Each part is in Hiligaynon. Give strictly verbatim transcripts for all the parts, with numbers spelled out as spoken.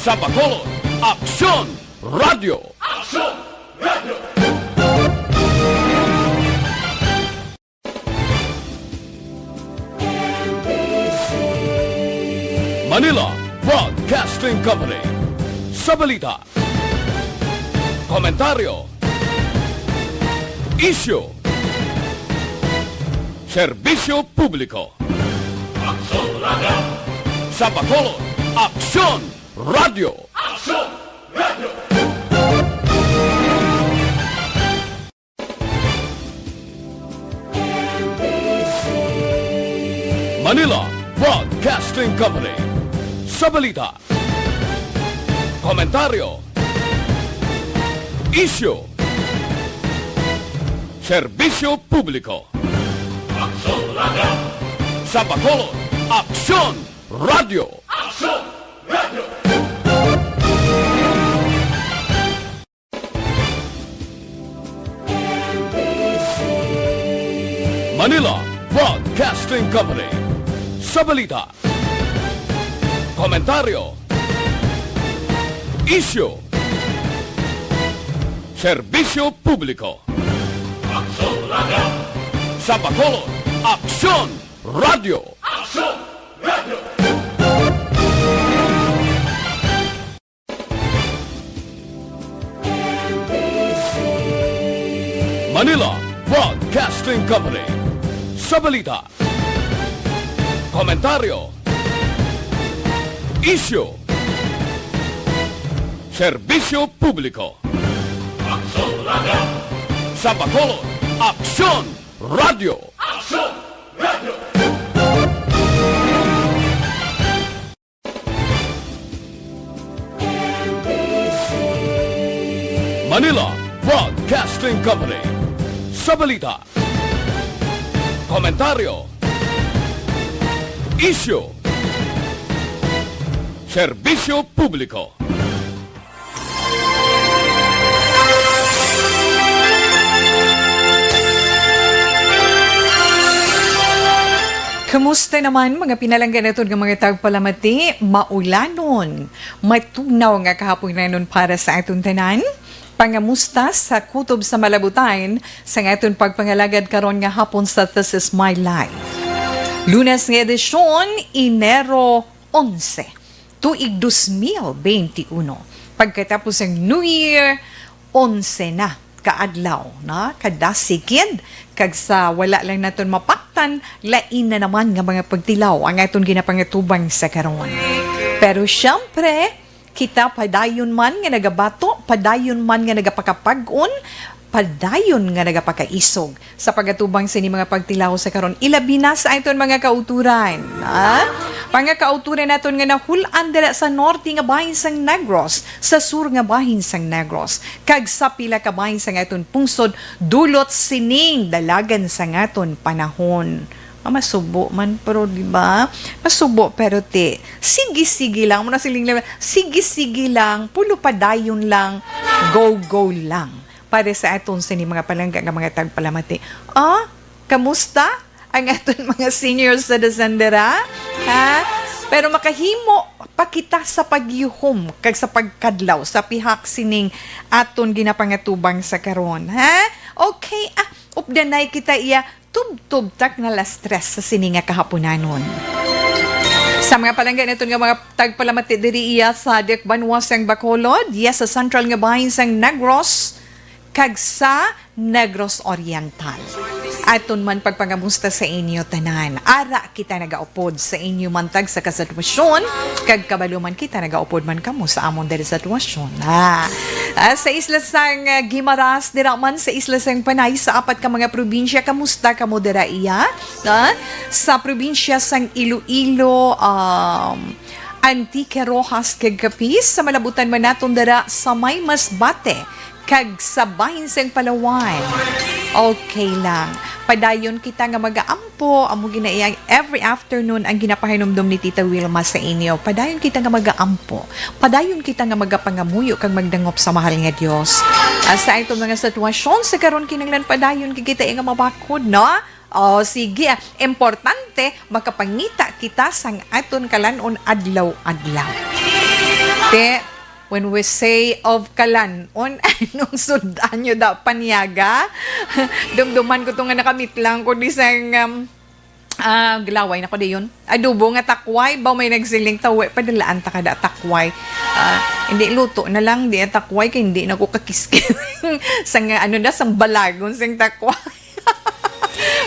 Sa Bacolod, Aksyon Radio. Aksyon Radio. Manila Broadcasting Company. Sa balita, komentaryo, isyu, serbisyo publiko. Aksyon Radio. Sa Bacolod, Aksyon Radio. Aksyon Radio. Manila Broadcasting Company. Sa balita, komentaryo, isyu, serbisyo publiko. Aksyon Radio. Sa Bacolod, Aksyon Radio. Aksyon Radio. Manila Broadcasting Company. Sa balita, komentaryo, isyu, serbisyo publiko. Aksyon Radio. Sa Bacolod, Aksyon Radio. Aksyon Radio. Manila Broadcasting Company. Sa balita, komentaryo, isyu, serbisyo publiko. Aksyon Radio. Sa Bacolod, Aksyon Radio. Aksyon Radio. Manila Broadcasting Company. Sa balita, komentaryo, isyu, serbisyo publiko. Kumusta naman, mga pinalangga naton nga mga tagpalamati? Maulanon, matunaw nga kahaponanon para sa aton tanan. Pangamusta sa kutob sa malabutan sang aton pagpangalagad karon nga hapon sa This Is My Life. Lunes nga edisyon, Enero onse, tuig dos mil benti uno. Pagkatapos sang New Year, onse na ka adlaw, na? Kada sigid, kag sa wala lang naton mapaktan, lain na naman nga mga pagtilaw ang aton ginapangatubang sa karon. Pero siyempre, kita padayon man nga nagabato, padayon man nga nagapakapag-on, padayon nga nagapakaisog sa pagatubang sini mga pagtilaw sa karon, ilabi na sa aton mga kauturan, ha? Mga kauturan naton nga nahul-an dira sa norte nga bahin sang Negros, sa sur nga bahin sang Negros, kag sa pila ka bahin sang aton pungsod, dulot sining dalagan sang aton panahon. Ah, masubo man, pero, di ba? Masubo, pero ti, sige-sige lang. Muna siling lang, sige-sige lang, pulo padayon lang, go-go lang. Para sa aton sini mga palangga nga mga tagpalamati. Ah, kamusta ang aton mga senior citizen dira? Ha? Pero makahimo pa kita sa pagyuhom kag sa pagkadlaw sa pihak sining aton ginapangatubang sa karon, ha? Okay, ah, updanay kita iya tubtob tak na las tres sa sini nga kahaponanon. Sa mga palangga naton nga mga tagpalamati diri iya sa Dikbanwa sang Bacolod, iya sa sentral nga bahin sang Negros, kag sa Negros Oriental. Aton man pagpangamusta sa inyo tanan. Ara kita nagaupod sa inyo man tag sa kasitwasyon, kag kabalo man kita nagaupod man kamo sa amon diri sa sitwasyon. Ah, ah, sa isla sang, ah, Guimaras, dira man sa isla sang Panay, sa apat ka mga probinsya, kamusta kamo dira iya? Ah, sa probinsya sang Iloilo, um, Antique, Roxas, kag Capiz, sa malabutan man naton dira sa may Masbate, kag sa bahin sang Palawan. Okay lang. Padayon kita nga magaampo, amo gina iya every afternoon ang ginapahinumdom ni Tita Wilma sa inyo. Padayon kita nga magaampo. Padayon kita nga magapangamuyo kag magdangop sa mahal nga Dios. Ah, sa aton mga sitwasyon sa karon, kinahanglan padayon kita nga mabakod, no? O, sige. Importante, makapangita kita sang aton kalan-on adlaw-adlaw. Te, when we say of kalan-on, anong sud-an nyo daw, Paniaga? Dumduman ko to nga nakamit lang ko di sang, um, ah, galaway na ko di yun. Adobo nga takway, ba may nagsiling tawi, padalaan ta kada takway. Ah, hindi, luto na lang, di takway, kay hindi na ko kakiskil. Sa nga, ano na, sang balagon, sang takway.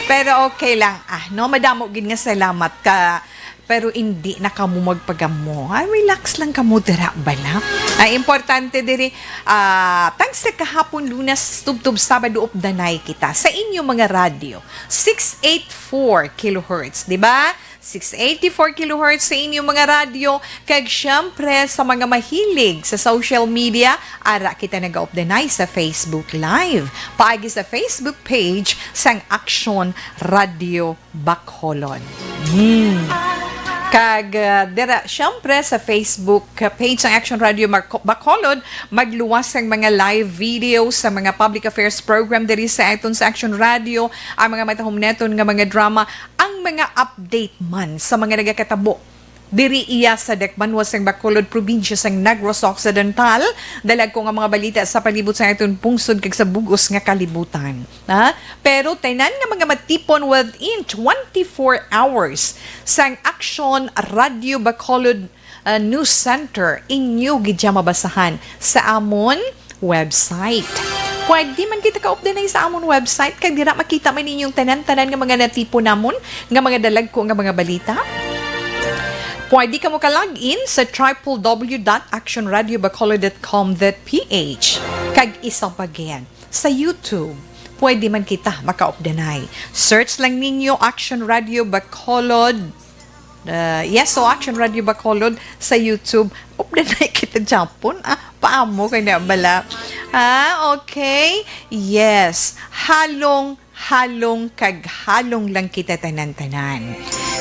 Pero okay lang, ah, no? Madamo gid nga salamat ka, pero hindi na kamo magpagamo. Ah, relax lang kamo dira, bala. Ang importante diri, ah, tagsa kahapon, Lunes, tubtob Sabado, updanay kita sa inyo mga radyo, six eight four kilohertz, di ba? Six eighty-four kilohertz sa inyo mga radyo, kag syempre sa mga mahilig sa social media, ara kita nagaupdanay sa Facebook Live, paagi sa Facebook page sang Action Radio Bacolod. Hmm. Kag, ah, dira, syempre, sa Facebook page sang Action Radio Marco-, Bacolod, magluwas ang mga live video sa mga public affairs program diri sa aton sa Action Radio, ang mga matahom naton nga mga drama, ang mga update man sa mga nagakatabo diri iya sa dakbanwa sang Bacolod, probinsya sang Negros Occidental. Dalag ko nga mga balita sa palibot sa aton pungsod kag sa bug-os nga kalibutan. Ha? Pero tanan nga mga matipon within twenty-four hours sang Action Radio Bacolod, uh, News Center, inyo gid siya mabasahan sa amon website. Pwede man kita kaupdanay sa amon website, kag dira makita man ninyong tanan-tanan nga mga natipon namon, nga mga dalagko nga mga balita. Pwede kamo ka-log in sa triple W dot action radio bacolod dot com dot P H. Kag isa pa gid, sa YouTube, pwede man kita makaupdanay. Search lang ninyo Action Radio Bacolod. Uh, yes, so Action Radio Bacolod sa YouTube. Updanay kita, Japon. Ah, paamo kay na bala. Ah, okay. Yes. Halong, halong, kag halong lang kita tanan-tanan.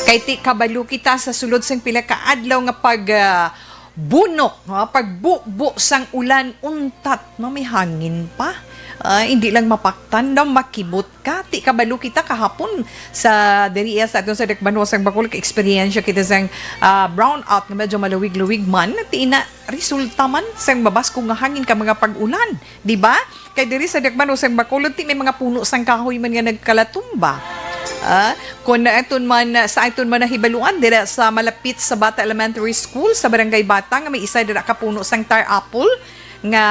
Kay ti kabalo kita sa sulod sang pila ka adlaw nga pag, ah, bunok, ha? Pagbubo sang ulan, untat, no? May hangin pa. Ah, hindi lang mapaktan daw, makibot ka. Ti kabalo kita kahapon sa diri sa aton sa dakbanwa sang Bacolod, ka-eksperyensya kita sang, ah, brownout nga medyo malawig-lawig man. Ti na resulta man sang mabaskog nga hangin ka mga pag-ulan, di ba? Kay diri sa dakbanwa sang Bacolod, ti may mga puno sang kahoy man nga nagkalatumba. Ah, kung aton man, sa aton man nahibaluan, dira sa malapit sa Bata Elementary School, sa Barangay Bata, nga may isa dira ka puno sang tar apple nga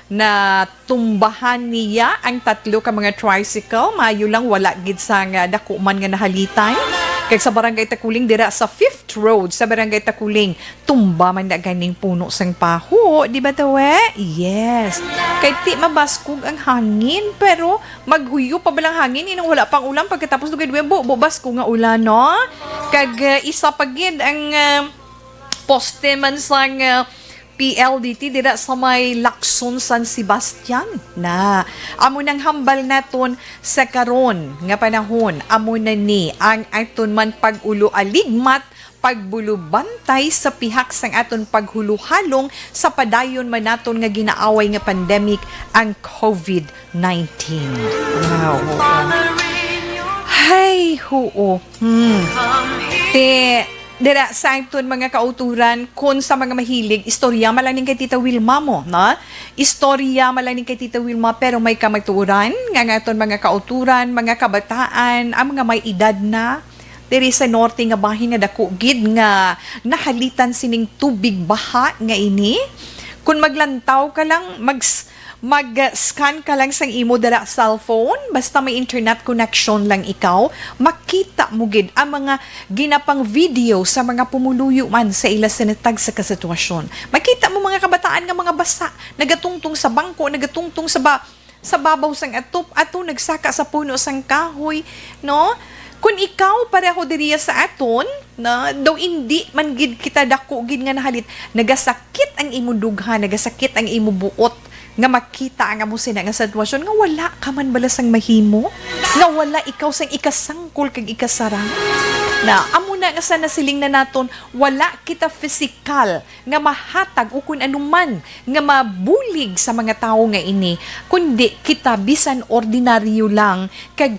natumbahan niya ang tatlo ka mga tricycle. Maayo lang wala gid sang dako man nga nahalitan. Kag sa Barangay Takuling, dira sa Fifth Road sa Barangay Takuling, tumba man na ganing puno sang paho, di ba, tawe? Yes. Kay ti mabaskog ang hangin, pero maghuyo pa ba lang hangin? Inong wala pang ulan, pagkatapos dugay-dugay, bu-, bu-, baskog nga ulan, no? Kag, uh, isa pa gid ang, uh, poste man sang, uh, P L D T dira sa may Lacson, San Sebastian na. Amo nang hambal naton sa karon nga panahon, amo na ni ang aton man pag-ulo aligmat, pagbulubantay sa pihak sang aton paghulohalong sa padayon man naton nga ginaaway nga pandemic, ang covid nineteen. Wow. Hay, huo. Hmm. Ti, dira sa aton mga kauturan, kun sa mga mahilig, istorya man lang ning kay Tita Wilma mo, no? Istorya man lang ning kay Tita Wilma, pero may kamatuoran nga ang aton mga kauturan, mga kabataan, ang mga may edad na, diri sa norte nga bahin nga dako gid nga nahalitan sining tubig baha nga ini. Kun maglantaw ka lang, mag-, mag-scan ka lang sang imo dala cellphone, basta may internet connection lang ikaw, makita mo gid ang mga ginapang video sa mga pumuluyo man sa ila sa natag sa kasitwasyon. Makita mo mga kabataan nga mga basa, nagatungtong sa bangko, nagatungtong sa ba-, sa babaw sang atop, ato nagsaka sa puno sang kahoy, no? Kun ikaw pareho diriya sa aton, no? Daw indi man gid kita dako gid nga nahalit, nagasakit ang imo dughan, nagasakit ang imo buot nga makita ang amo sina nga sitwasyon nga wala ka man bala sang mahimo, nga wala ikaw sang ikasangkol kag ikasarang. Na amo na nga sa nasiling na naton, wala kita pisikal nga mahatag o kun ano man nga mabulig sa mga tawo nga ini, kundi kita bisan ordinaryo lang, kag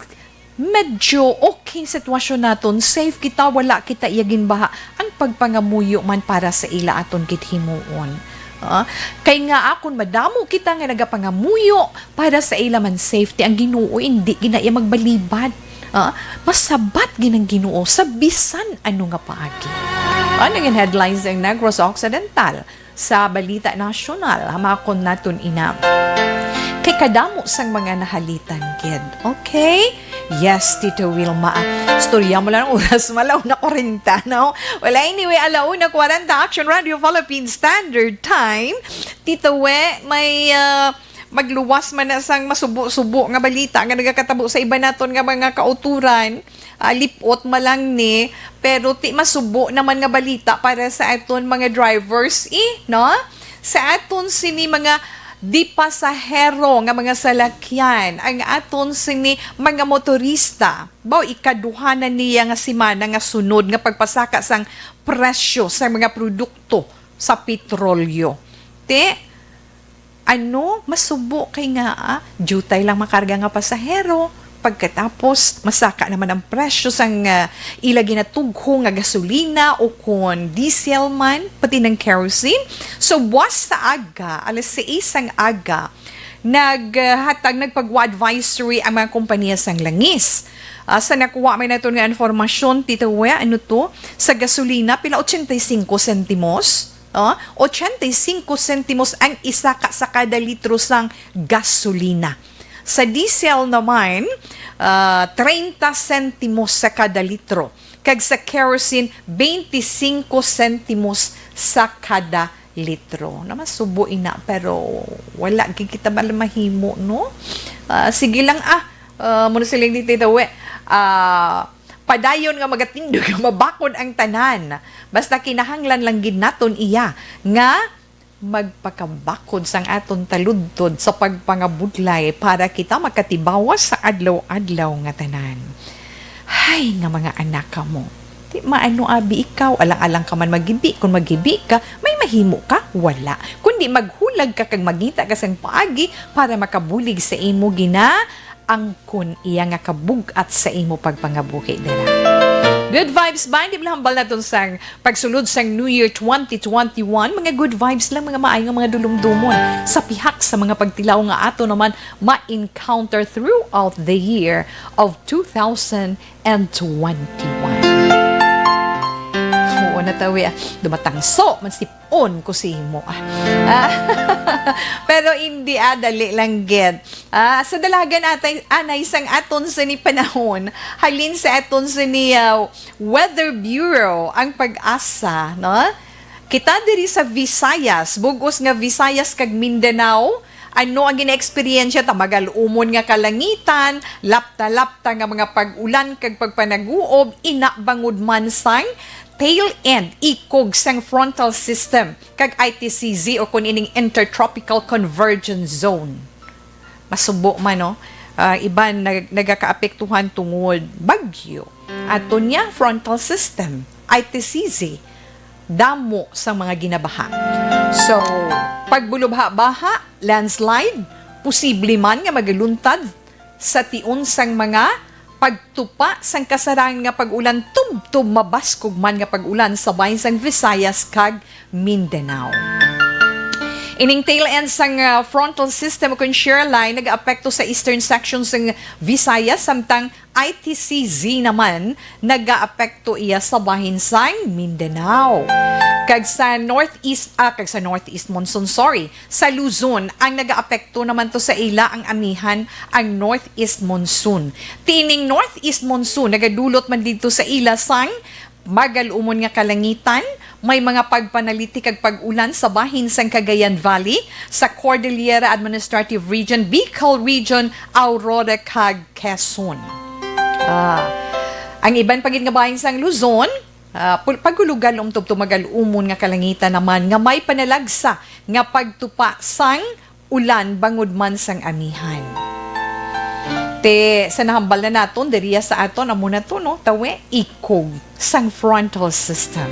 medyo okay sitwasyon naton, safe kita, wala kita iya ginbaha, ang pagpangamuyo man para sa ila aton gid himuon. Ah, kay nga akon madamo kita nga nagapangamuyo para sa ila man safety, ang Ginoo indi gina iya magbalibad. Ah, masabat gid ang Ginoo sa bisan ano nga paagi. Ano nga headlines ang Negros Occidental? Sa balita nasyonal, hamakon naton ina. Kay kadamo sang mga nahalitan gid. Okay? Yes, Tito Wilma. Istorya mo lang, oras malaw na kwarenta, no? Well, anyway, alauna kwarenta, Action Radio Philippines Standard Time. Tito We, may ah, magluwas man na sang masubo-subo nga balita nga nagakatabo sa iba naton nga mga kauturan. Ah, lipot man lang ni, pero ti masubo naman nga balita para sa aton mga drivers, eh, no? Sa aton sini mga di pasahero nga mga salakyan, ang aton sini mga motorista, baw ikaduha na niya nga semana nga sunod nga pagpasaka sang presyo sa mga produkto sa petrolyo. Ti, ano, masubo kay nga, ah, diutay lang makarga nga pasahero. Pagkatapos, masaka naman ang presyo sang, ah, ila ginatugho nga gasolina o kon diesel man, pati ng kerosene. So, buwas sa aga, alas sais sang aga, naghatag, nagpagwa advisory ang mga kompanya sang langis. Ah, sa nakuha may naton nga informasyon, Tito We, ano to? Sa gasolina, pila? Ochenta y cinco sentimos? Oh, ochenta y cinco sentimos ang isa ka, sa kada litro sang gasolina. Sa diesel naman, ah, treinta sentimos sa kada litro. Kag sa kerosene, veinticinco sentimos sa kada litro. Na masubo ina, pero wala gid kita bala mahimo, no? Ah, sige lang, ah. Ah, muna siling di Tito We. Ah, padayon nga magatindog nga mabakod ang tanan. Basta kinahanglan lang gid naton iya nga magpakabakod sang aton taludtod sa pagpangabudlay para kita makatibawas sa adlaw-adlaw nga tanan. Hay nga mga anak kamo. Di maano abi ikaw, alang-alang ka man magibi. Kung magibi ka, may mahimo ka? Wala. Kundi maghulag ka kag mangita ka sang paagi para makabulig sa imo gina angkon iya nga kabug-at sa imo pagpangabuhi dira. Good vibes ba? Hindi ba hambal naton sang pagsulod sang New Year twenty twenty-one? Mga good vibes lang, mga maayo nga mga dulumdumon sa pihak sa mga pagtilaw nga ato naman ma-encounter throughout the year of two thousand twenty-one. Oo, natawi, ah. Dumatangso man si on ko sa imo, ah. Ah, pero hindi, ah, dali lang gid. Ah, sa dalagan atay, anay sang aton sini panahon, halin sa aton sini, ah, Weather Bureau, ang PAGASA, no? Kita diri sa Visayas, bug-os nga Visayas kag Mindanao, ano ang gina-eksperyensya ta? Magal-umon nga kalangitan, lapta-lapta nga mga pag-ulan kag pagpanaguob, ina bangod man sang tail end, ikog sang frontal system kag I T C Z o kun ining Intertropical Convergence Zone. Masubo man, no? Ah, iban nag-, nagakaapektuhan tungod bagyo. Ato niya, frontal system, I T C Z, damo sa mga ginabaha. So, pagbulubha-baha, landslide, posible man nga magaluntad sa tion sang mga pagtupa sang kasarang nga pag-ulan tubtob mabaskog man nga pag-ulan sa bahin sang Visayas kag Mindanao. Ining tail end sang, ah, frontal system o kon shear line nagaapekto sa eastern section sang Visayas, samtang I T C Z naman nagaapekto iya sa bahin sang Mindanao. Kag sa northeast, ah, kag sa northeast monsoon, sorry, sa Luzon, ang nagaapekto naman to sa ila ang amihan, ang northeast monsoon. Tining northeast monsoon nagadulot man didto sa ila sang magal-umon nga kalangitan, may mga pagpanaliti kag pag-ulan sa bahin sang Cagayan Valley, sa Cordillera Administrative Region, Bicol Region, Aurora kag Quezon. Ah, ang iban pa gid nga bahin sang Luzon, ah, pul-, pagulugan umtub tumagal-umon nga kalangitan naman nga may panalagsa nga pagtupa sang ulan bangod man sang amihan. Te, sa nahambal na naton, diriya sa aton, amo na to, no? Tawi, ikog sang frontal system.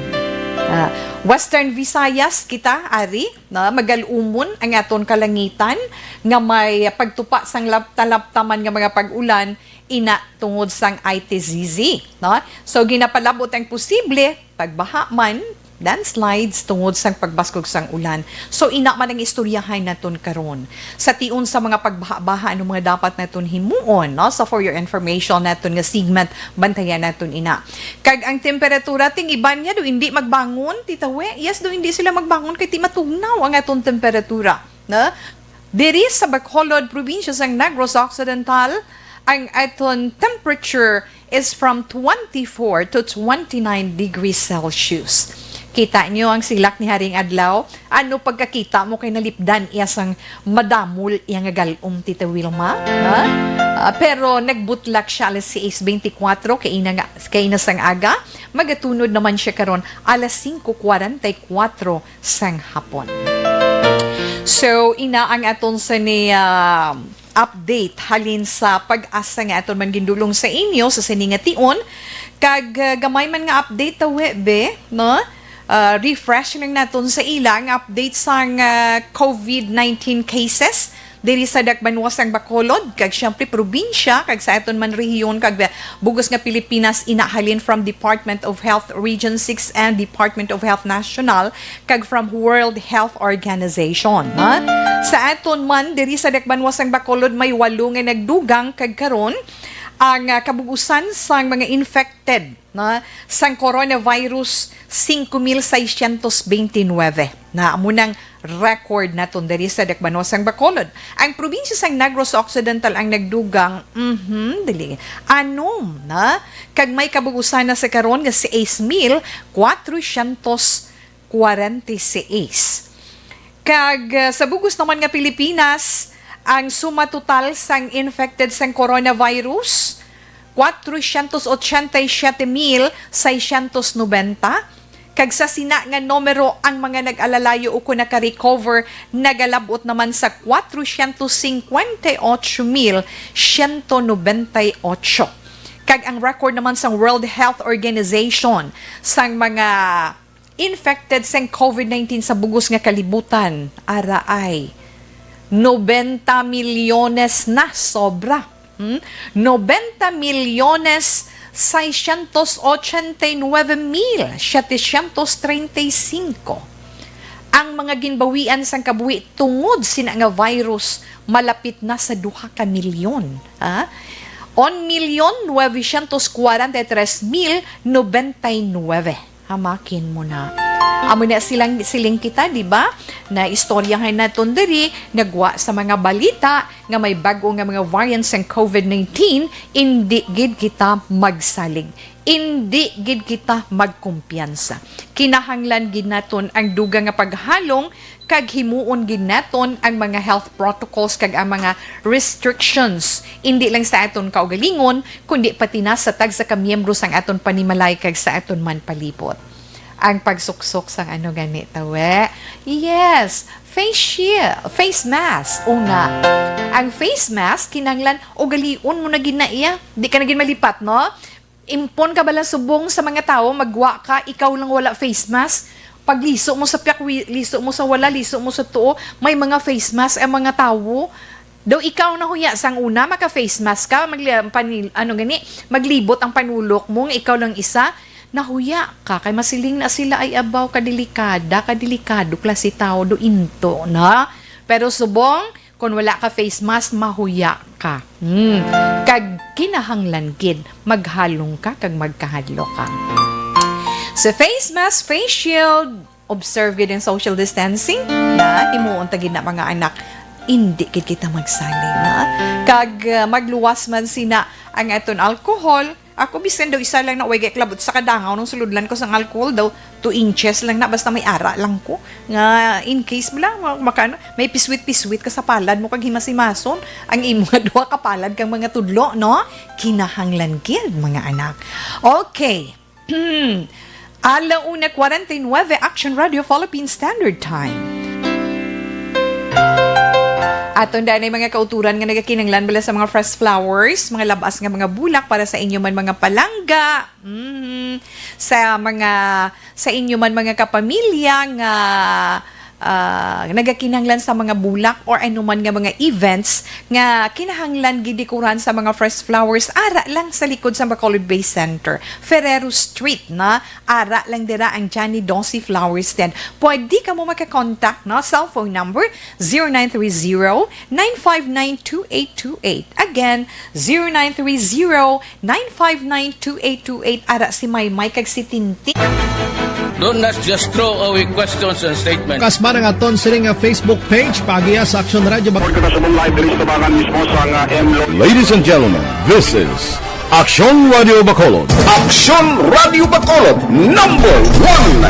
Ah, Western Visayas kita, ari, na magalumon ang aton kalangitan nga may pagtupa sang lap-, talaptaman nga mga pag-ulan, ina tungod sang I T Z Z, no? So, ginapalabot ang posible pagbaha man, landslides tungod sang pagbaskog sang ulan. So, ina man ang istoryahay naton karon. Sa tion sa mga pagbaha-baha, ano mga dapat naton himuon, no? So, for your information, naton nga segment, bantayan naton ina. Kag ang temperatura, ting iban niya do hindi magbangon, Tita We. Yes, do hindi sila magbangon kay ti matugnaw ang aton temperatura, no? Diri sa Bacolod, probinsya sang Negros Occidental, ang aton temperature is from twenty-four to twenty-nine degrees Celsius. Kita nyo ang silak ni Haring Adlaw? Ano pagkakita mo kay nalipdan iya sang madamol iya nga galom, Tita Wilma? Ha? Ah, pero nagbutlak siya alas sais beintikwatro, kay ina nga, kay ina sang aga. Magatunod naman siya karon alas singko kwarenta y kuwatro sang hapon. So, ina ang aton sa ni, ah, update halin sa PAGASA nga aton man gindulong sa inyo sa sini nga tion. Kag, ah, gamay man nga update, Tawe, be, no? Ah, refresh lang naton sa ila ang update sang, ah, COVID nineteen cases diri sa dakbanwa sang Bacolod, kag siyempre probinsya, kag sa aton man rehiyon, kag bugos nga Pilipinas, ina halin from Department of Health Region six and Department of Health National, kag from World Health Organization, ha? Sa aton man, diri sa dakbanwa sang Bacolod, may walo nga nagdugang, kag karon, ang, ah, kabug-usan sang mga infected na sang coronavirus, singko mil seiscientos beintinuebe. Na amo nang record naton diri sa dakbanwa sang Bacolod. Ang probinsya sang Negros Occidental ang nagdugang, mhm, dili, anom na, kag may kabug-usan na sa karon nga sais mil kwatro syentos kwarenta y seis. Kag, ah, sa bugos naman nga Pilipinas, ang suma total sang infected sang coronavirus, kwatro syentos ochenta y siyete mil seiscientos nobenta. Kag sa sina nga numero, ang mga nag-alalayo ukon naka-recover nagalab-ot naman sa kwatro syentos singkwenta y ocho mil siyento nobenta y ocho. Kag ang record naman sang World Health Organization sang mga infected sang COVID nineteen sa bugos nga kalibutan, ara ay nobenta milyones na sobra. Hmm? Nobenta milyones seiscientos ochenta y nuebe mil setecientos treinta y cinco ang mga ginbawian sang kabuhi tungod sina nga virus, malapit na sa duha ka milyon. Ha? Un milyon nuebe syentos kwarenta y tres mil nobenta y nuebe. Hamakin mo na. Amo na silang siling kita, di ba? Na istoryahan naton diri, nagwa sa mga balita nga may bag-o nga mga variants sang COVID nineteen, indi gid kita magsalig. Indi gid kita magkumpiyansa. Kinahanglan gid naton ang dugang nga paghalong kag himuon gid naton ang mga health protocols kag ang mga restrictions, indi lang sa aton kaugalingon, kundi pati na sa tagsa ka miyembro sang aton panimalay kag sa aton man palibot. Ang pagsuksok sang ano gani, tawe? Yes, face shield, face mask. Una, ang face mask, kinahanglan ugalion mo na gid na iya. Di ka na gid malipat, no? Impon ka bala subong sa mga tawo, magwa ka, ikaw lang wala face mask. Pag liso mo sa piyak, wi-, liso mo sa wala, liso mo sa tuo, may mga face mask ang mga tawo. Daw ikaw nahuya sang una, maka face mask ka, magli-, panil-, ano gani, maglibot ang panulok mo, nga ikaw lang isa, nahuya ka, kay masiling na sila, "Ay, abaw, kadelikada, kadelikado klase tawo, do into na." Pero subong, kung wala ka face mask, mahuya ka. Hmm. Kag kinahanglan gid, maghalong ka kag magkahadlok ka. Sa face mask, face shield, observe gid ang social distancing, na himuon ta gid na, mga anak, indi gid kita magsalig na. Kag, ah, magluwas man sina ang aton alcohol. Ako, bisan daw isa lang na, way gay klabot sa kadangaw nung sulodlan ko sang alcohol daw, two inches lang na, basta may ara lang ko. Nga, in case mo lang, ma-, maka-, may piswit-piswit ka sa palad mo kag himas-himason ang imo nga duha ka palad kang mga tudlo, no? Kinahanglan gid, mga anak. Okay. Ala una kwarenta y nuebe, Action Radio Philippine Standard Time. Aton daan ay mga kauturan nga nagakinahanglan bala sa mga fresh flowers, mga labas nga mga bulak para sa inyo man mga palangga, mhm, sa mga, sa inyo man mga kapamilya nga, ah, nagakinahanglan sa mga bulak or anuman nga mga events nga kinahanglan gidikoran sa mga fresh flowers, ara lang sa likod sa Bacolod Bay Center, Ferrero Street na. Ara lang dira ang Johnny Dossie Flowers Stand. Pwede kamo maka-contact, no? Cellphone number, zero nine three zero, nine five nine, two eight two eight. Again, zero nine three zero, nine five nine, two eight two eight. Ara si Maymay kag si Tintin. Don't not just throw away questions and statements. Kasman ang aton sini nga Facebook page, paagiha sa Aksyon Radyo Bac- Pagkakasabong live diri sa tabangan mismo sa nga M Lo- Ladies and gentlemen, this is Aksyon Radio Bacolod. Aksyon Radio Bacolod, number one.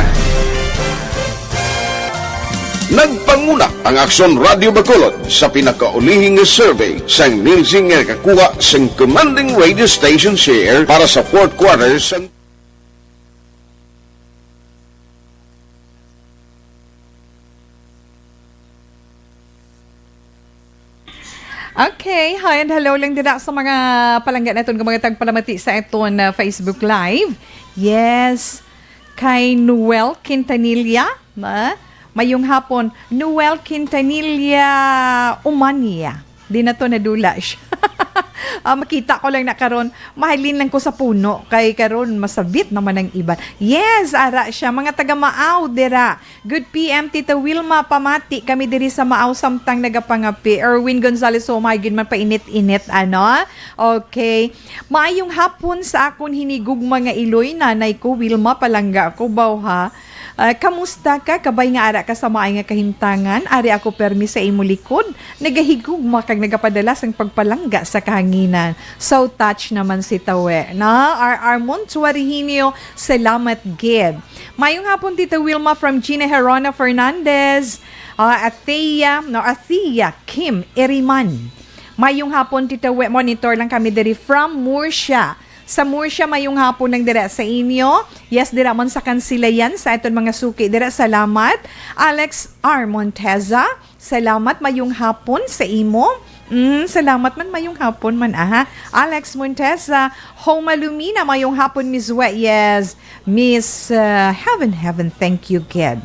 Nagpanguna ang Aksyon Radio Bacolod sa pinakaulihing survey sang Nielsen nga nakakuha sang commanding radio station share para sa fourth quarter sang Okay, hi and hello lang dira sa mga palangga naton nga mga tagpalamati sa aton, uh, Facebook Live. Yes, kay Noel Quintanilla, ma? Mayong hapon, Noel Quintanilla Umania. Di na to nadula siya. Ah, makita ko lang na karon, mahalin lang ko sa puno, kay karon masabit naman ang iban. Yes, ara siya, mga taga Maaw dira. Good P M, Tita Wilma, pamati kami diri sa Maaw samtang nagapangape. Erwin Gonzalez, humay gid man painit-init, ano? Okay. Maayong hapon sa akon hinigugma nga iloy, nanay ko, Wilma, palangga ako, baw, ha? Ah, kamusta ka? Kabay nga ara ka sa maay nga kahimtangan. Ari ako permi sa imo likod. Nagahigugma kag nagapadala sang pagpalangga sa kahanginan. So touch naman si Tawe, no? R R Montuarihinio, salamat gid. Mayong hapon, Tita Wilma, from Gina Herona Fernandez. Ah, Athea, no, Athea Kim Iriman. Mayong hapon, Tita We. Monitor lang kami diri from Murcia. Sa Murcia, mayong hapon lang dira sa inyo. Yes, dira man sa Kansilayan, sa aton mga suki dira. Salamat. Alex R Monteza, salamat. Mayong hapon sa imo. Mm, salamat man, mayong hapon man, aha. Alex Monteza, Homa Lumina, mayong hapon, Miss We. Yes, Miss, uh, Heaven, Heaven, thank you, kid.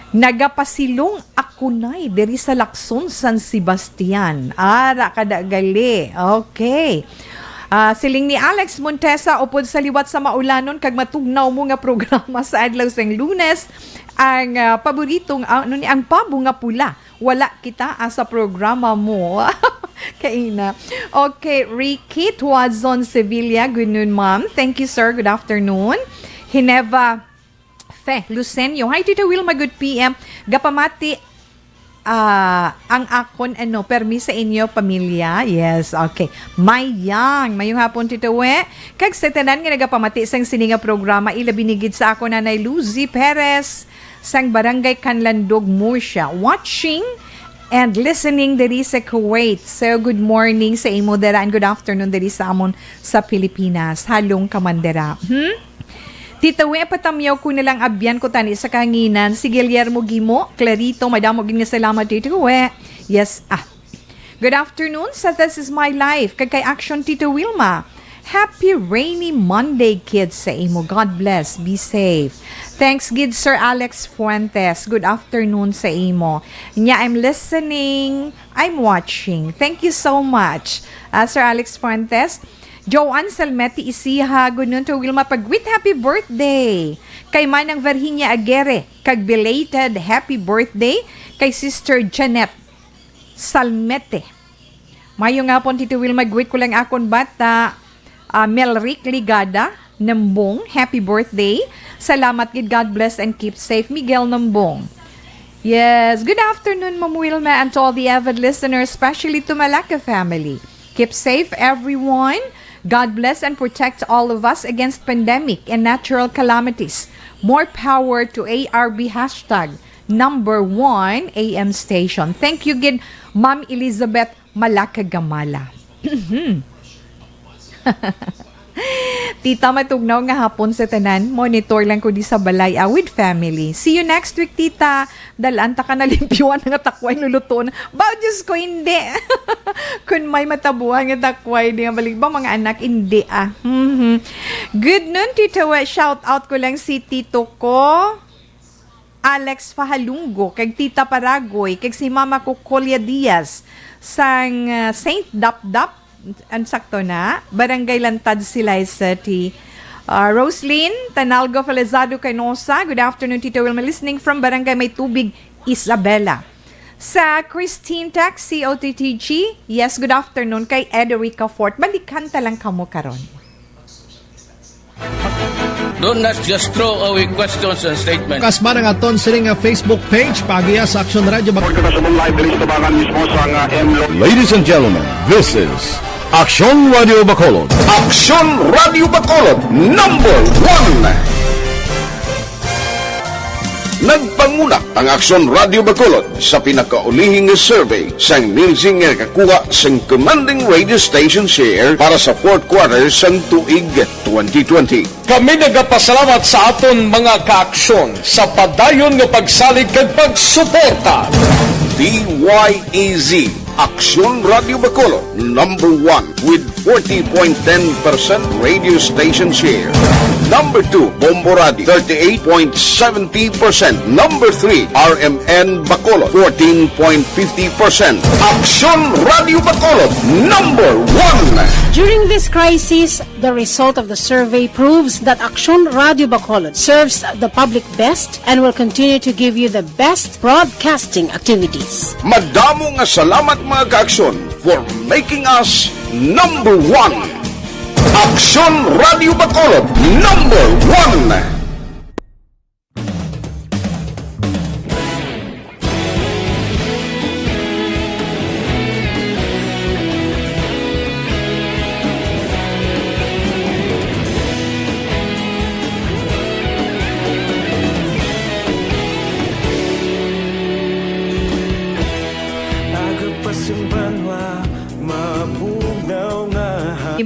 Nagapasilong ako nay diri sa Lacson, San Sebastian. Ara kada gali. Okay. Ah, siling ni Alex Montesa, upod sa liwat sa maulanon kag matugnaw mo nga programa sa adlaw sang Lunes, ang, ah, paboritong, ah, ano ni, ang pabo nga pula. Wala kita, ah, sa programa mo. Kaina. Okay, Ricky Tuazon Sevilla, good noon, ma'am. Thank you, sir. Good afternoon. Hineva Fe Lucenio. Hi, Tita Wilma. Good P M. Gapamati, ah, ang akon, ano, permi sa inyo, pamilya. Yes, okay. Mayang. Mayong hapon, Tita We. Kag sa tanan nga nagapamati sang sini nga programa, ilabi ni gid sa akon, Nanay Lucy Perez, sang Barangay Canlandog, Murcia. Watching and listening diri sa Kuwait. So, good morning sa imo dira and good afternoon diri sa amon sa Pilipinas. Halong ka man dira. Hmm? Tita We, patamyaw ko na lang, abyan ko tani sa kahanginan. Si Guillermo Gimo, Clarito, madamo gid nga salamat, Tita We. Yes, ah. Good afternoon sa This Is My Life, kag kay Action, Tita Wilma. Happy rainy Monday, kids, sa imo. God bless. Be safe. Thanks gid, Sir Alex Fuentes. Good afternoon sa imo. Nya, I'm listening. I'm watching. Thank you so much, ah, Sir Alex Fuentes. Joanne Salmete Isiha, good noon to Wilma Pagwit. Happy birthday. Kay Manang Virginia Aguirre, kag belated happy birthday kay Sister Janet Salmete. Mayo nga hapon, Tito Wilma, greet ko lang akon bata, ah, Melrick Ligada Nambong. Happy birthday. Salamat gid. God bless and keep safe, Miguel Nambong. Yes. Good afternoon, Ma'am Wilma, and to all the avid listeners, especially to Malacca family. Keep safe, everyone. God bless and protect all of us against pandemic and natural calamities. More power to A R B hashtag number one A M station. Thank you gid, Ma'am Elizabeth Malakagamala. Tita, matugnaw nga hapon sa tanan. Monitor lang ko di sa balay, ah, with family. See you next week, tita. Dalan ta ka na limpyuhan nga takway luluton. Ba, Diyos ko, hindi. Kun may matabuhan nga takway, di nga balik ba, mga anak? Hindi, ah. Mhm. Good noon, Tito. Shout out ko lang si Tito ko. Alex Fahalungo, kag Tita Paragoy, kag si Mama Cocolia Diaz, sang, ah, Saint Dapdap, ang sakto na, Barangay Lantad, Silay City. Ah, Roslyn Tanalgo Felizado Canosa, good afternoon, Tito Wilma, listening from Barangay May Tubig, Isabela. Sa Christine Taxi, O T T G, yes, good afternoon, kay Ederica Fort. Balikan ta lang kamo karon. Don't not just throw away questions and statements. Kasma ang aton sini nga Facebook page, pagiya sa Aksyon Radio Bacolod. Pagkakasabong live diri sa tabangan mismo sa nga M Lo- Ladies and gentlemen, this is Aksyon Radio Bacolod. Aksyon Radio Bacolod, number one. Nagpanguna ang Aksyon Radio Bacolod sa pinakaulihing nga survey sang Nielsen nga nakakuha sang commanding radio station share para sa fourth quarter sang tuig twenty twenty. Kami nagapasalamat sa aton mga kaaksyon sa padayon nga pagsalig kag pagsuporta. D Y E Z, Aksyon Radio Bacolod, number one with forty point ten percent radio station share. Number two, Bombo Radio, thirty-eight point seventy percent. Number three, R M N Bacolod, fourteen point fifty percent. Aksyon Radio Bacolod, number one. During this crisis, the result of the survey proves that Aksyon Radio Bacolod serves the public best and will continue to give you the best broadcasting activities. Madamo nga salamat, mga kaaksyon, for making us number one. Aksyon Radio Bacolod, number one.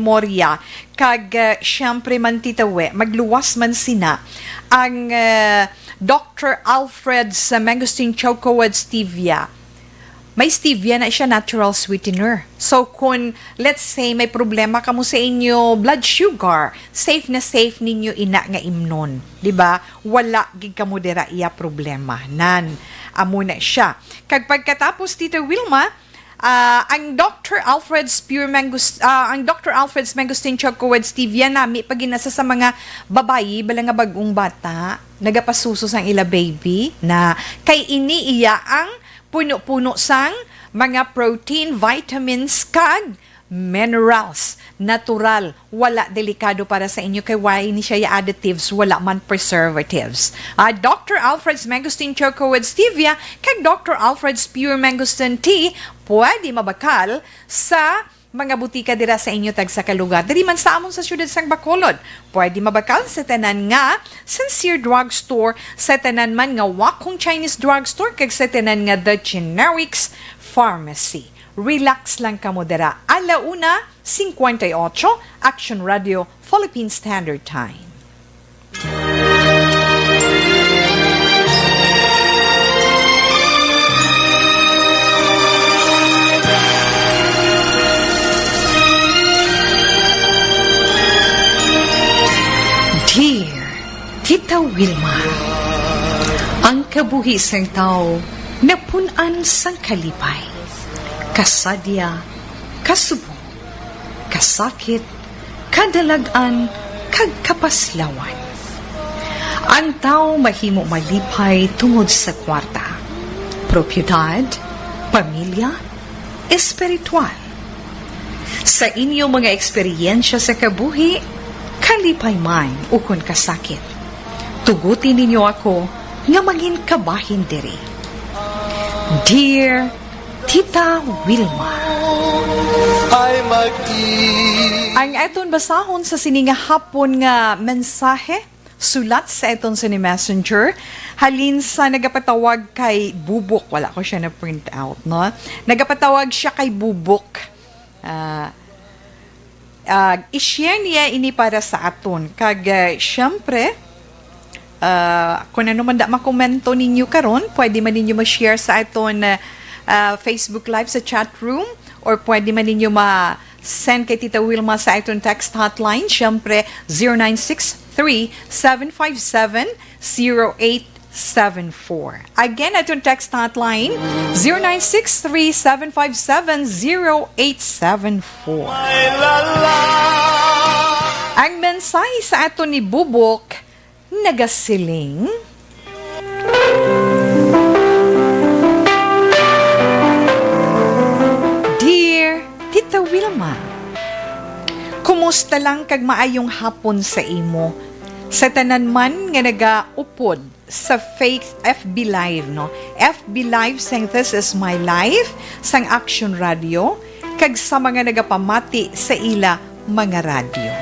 Memorya. Kag, uh, siyempre man, Tita We, magluwas man sina ang, uh, Doctor Alfred's Mangosteen Choco with Stevia. May stevia na siya, natural sweetener. So, kung, let's say, may problema kamo sa inyo blood sugar, safe na safe ninyo ina nga imnon, di ba? Wala gid kamo dira iya problema. Nan, amo na siya. Kag pagkatapos, Tita Wilma, ah, ang Doctor Alfred's Pure Mangus-, ah, ang Doctor Alfred's Mangosteen Choco with Stevia, nami pa gid na sa, sa mga babayi, bala nga bag-ong bata, nagapasuso sang ila baby, na kay ini iya ang puno-puno sang mga protein, vitamins, kag minerals. Natural, wala delikado para sa inyo kay wala ini siya additives, wala man preservatives. Ah, Doctor Alfred's Mangosteen Choco with Stevia kag Doctor Alfred's Pure Mangosteen Tea pwede mabakal sa mga butika dira sa inyo tagsa ka lugar. Diri man sa amon sa siyudad sang Bacolod, pwede mabakal sa tanan nga Sincere Drugstore, sa tanan man nga Wakong Chinese Drugstore, kag sa tanan nga The Generics Pharmacy. Relax lang kamo dira. Ala una, cincuenta y ocho, Action Radio, Philippine Standard Time. Dear Tita Wilma, ang kabuhi sang tawo napun-an sang kalipay, kasadya, kasubong, kasakit, kadalag-an, kag kapaslawan. Ang tawo mahimo malipay tungod sa kwarta, propiedad, pamilya, espiritual. Sa inyo mga eksperyensya sa kabuhi, kalipay man ukon kasakit, tuguti ninyo ako nga mangin kabahin diri. Dear Tita Wilma. Ay, magdi- Ang aton basahon sa sini nga hapon nga mensahe, sulat sa aton sini messenger, halin sa nagapatawag kay Bubok. Wala ko siya na-print out, no? Nagapatawag siya kay Bubok. Ah, Ah, i-share niya ini para sa aton. Kag, ah, syempre, ah, kung ano man da makomento ninyo karon, pwede man ninyo ma-share sa aton, ah, ah, Facebook Live sa chat room, or pwede man ninyo ma-send kay Tita Wilma sa aton text hotline, syempre, zero nine six three, seven five seven, zero eight seven four. Again, aton text hotline, zero nine six three, seven five seven, zero eight seven four. Ang mensahe sa aton ni Bubok nagasiling, Dear Tita Wilma, kumusta lang kag maayong hapon sa imo, sa tanan man nga nagaupod sa Faith F B Live, no? F B Live sang This Is My Life, sang Action Radio, kag sa mga nagapamati sa ila mga radyo.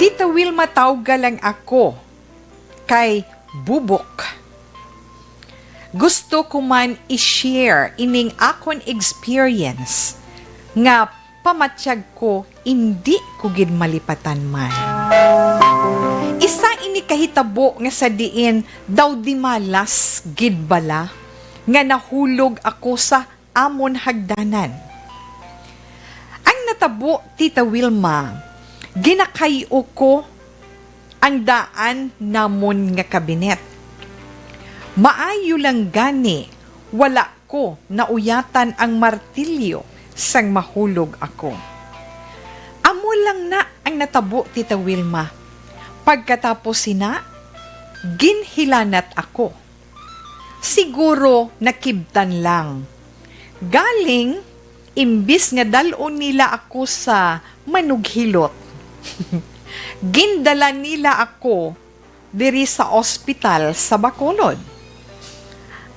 Tita Wilma, tawga lang ako kay Bubok. Gusto ko man i-share ining akon experience nga pamatyag ko indi ko gid malipatan man. Isa ini kahitabo nga sa diin daw di malas gid bala nga nahulog ako sa amon hagdanan. Ang natabo, Tita Wilma, ginakay-o ko ang daan namon nga kabinet. Maayo lang gani, wala ko nauyatan ang martilyo sang mahulog ako. Amo lang na ang natabo, Tita Wilma. Pagkatapos sina, ginhilanat ako. Siguro nakibtan lang. Galing, imbis nga dal-on nila ako sa manughilot, gindala nila ako diri sa ospital sa Bacolod.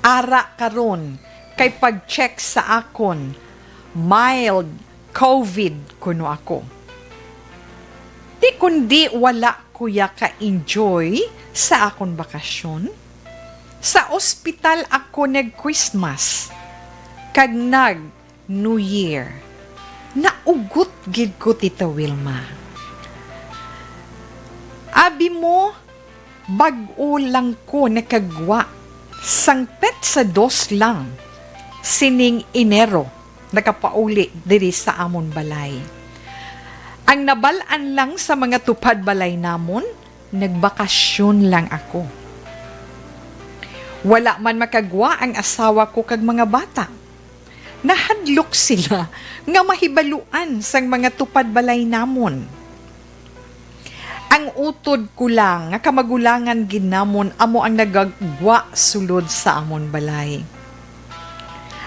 Ara karon kay pag-check sa akon, mild covid kuno ako. Di kundi wala ko ya ka-enjoy sa akon bakasyon. Sa ospital ako nag-Christmas kag nag-New Year. Naugot gid ko, Tita Wilma. Abi mo, bag-o lang ko nakagwa sang petsa dos lang sining Enero, nakapauli diri sa amon balay. Ang nabal-an lang sa mga tupad balay namon, nagbakasyon lang ako. Wala man makagwa ang asawa ko kag mga bata. Nahadlok sila nga mahibaluan sang mga tupad balay namon. Ang utod ko lang nga kamagulangan gid namon amo ang nagagwa sulod sa amon balay.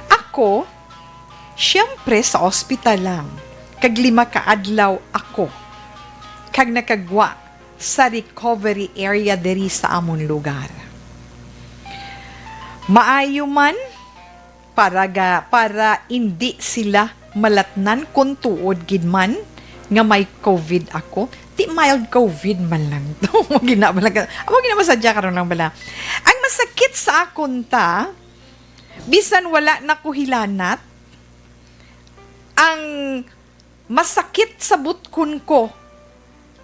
Ako, siyempre sa ospital lang, kag lima ka adlaw ako, kag nakagwa sa recovery area diri sa amon lugar. Maayo man, para ga-, para indi sila malatnan kung tuod gid man nga may covid ako. Ti mild covid man lang to. Amo gina ba lang ka-, amo gina ba sadya karon lang bala. Ang masakit sa akon ta, bisan wala na ko hilanat, ang masakit sa butkon ko,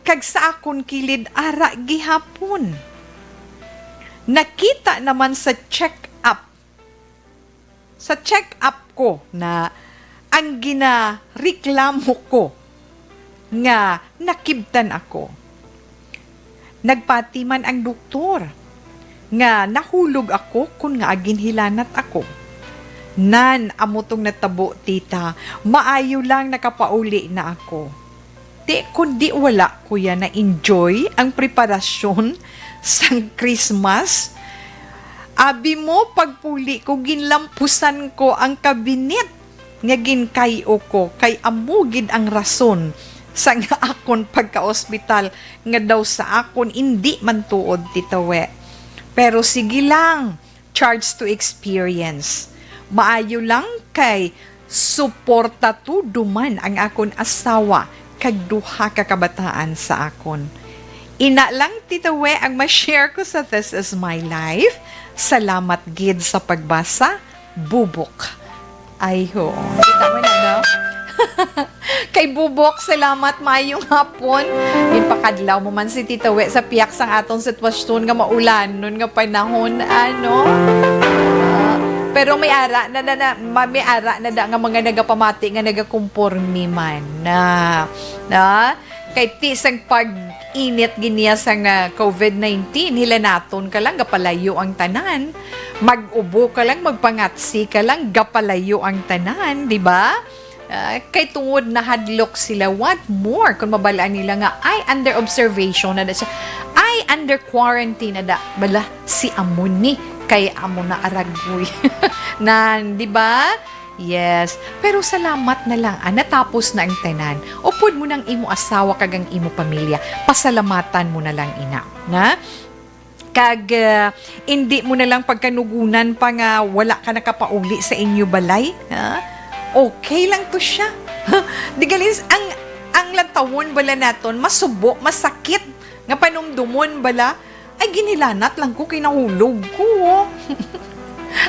kag sa akon kilid ara gihapon. Nakita naman sa check-up, sa check-up ko na ang ginareklamo ko nga nakibtan ako. Nagpati man ang doktor nga nahulog ako kon ngaa ginhilanat ako. Nan, amo tong natabo, tita. Maayo lang nakapauli na ako. Ti, kundi wala ko ya na-enjoy ang preparasyon sang Christmas. Abi mo, pagpuli ko, ginlampusan ko ang kabinet nga ginkay-o ko, kay amo gid ang rason sang akon pagka-ospital nga daw sa akon indi man tuod, Tita We. Pero sige lang, charge to experience. Maayo lang kay suporta tudo man ang akon asawa kag duha ka kabataan sa akon. Ina lang, Tita We, ang ma-share ko sa This Is My Life. Salamat gid sa pagbasa. Bubok. Ay, ho. Kita mo na, no? Kay Bubok, salamat, maayong hapon. Ginpakadlaw mo man si Tita We sa piyak sang aton sitwasyon nga maulanon nga panahon, ano? Ah, pero may ara na, na, na ma- may ara na da nga mga nagapamati nga nagakomporme man na, na kay ti sang pag-init giniya sang ah, covid nineteen, hilanaton ka lang, gapalayo ang tanan. Mag-ubo ka lang, magpangatsi ka lang, gapalayo ang tanan, di ba? Ah, kay tungod nahadlok sila, what more kung mabalaan nila nga ay under observation na da siya, ay under quarantine na da bala si amo ni, kay amo na aragoy. Nan, di ba? Yes. Pero salamat na lang, ah, natapos na ang tanan. Upod mo nang imo asawa kag ang imo pamilya. Pasalamatan mo na lang ina, na? Kag, ah, indi mo na lang pagkanugunan pa nga wala ka nakapauli sa inyo balay, ha? Okay lang to siya. Di galing s- ang ang lantawon bala naton masubo, masakit nga panumdumon bala. Ay, ginilanat lang ko kay nahulog ko.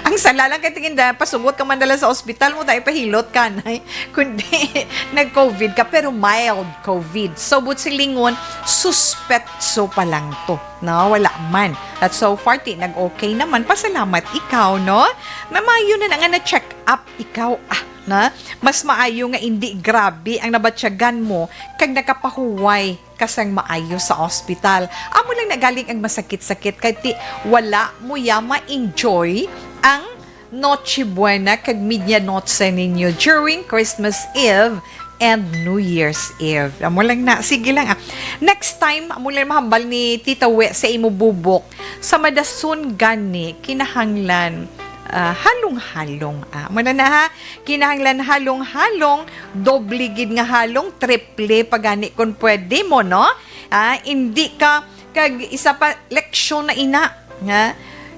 Ang sala lang kay tingin da, pasugot ka man dala sa ospital mo, tayo pahilot ka, nay. Kundi nag-covid ka, pero mild covid. So, but silingon, suspetso pa lang to. No, wala man. At so far, ti nag-okay naman. Pasalamat ikaw, no? Mamayo na na nga na-check up ikaw, ah, na? Mas maayo nga indi grabe ang nabatyagan mo kag nakapahuway ka sang maayo sa ospital. Amo lang na galing ang masakit-sakit kay ti wala mo ya ma-enjoy ang Noche Buena kag Medianoche ninyo during Christmas Eve and New Year's Eve. Amo lang na. Sige lang, ah. Next time, amo lang mahambal ni Tita We sa imo Bubok. Sa madason gani, kinahanglan, ah, halong-halong, ah. Amo na na, ha? Kinahanglan halong-halong, doble gid nga halong, triple pa gani kung pwede mo, no? Ah, indi ka, kag isa pa, leksyon na ina, nga,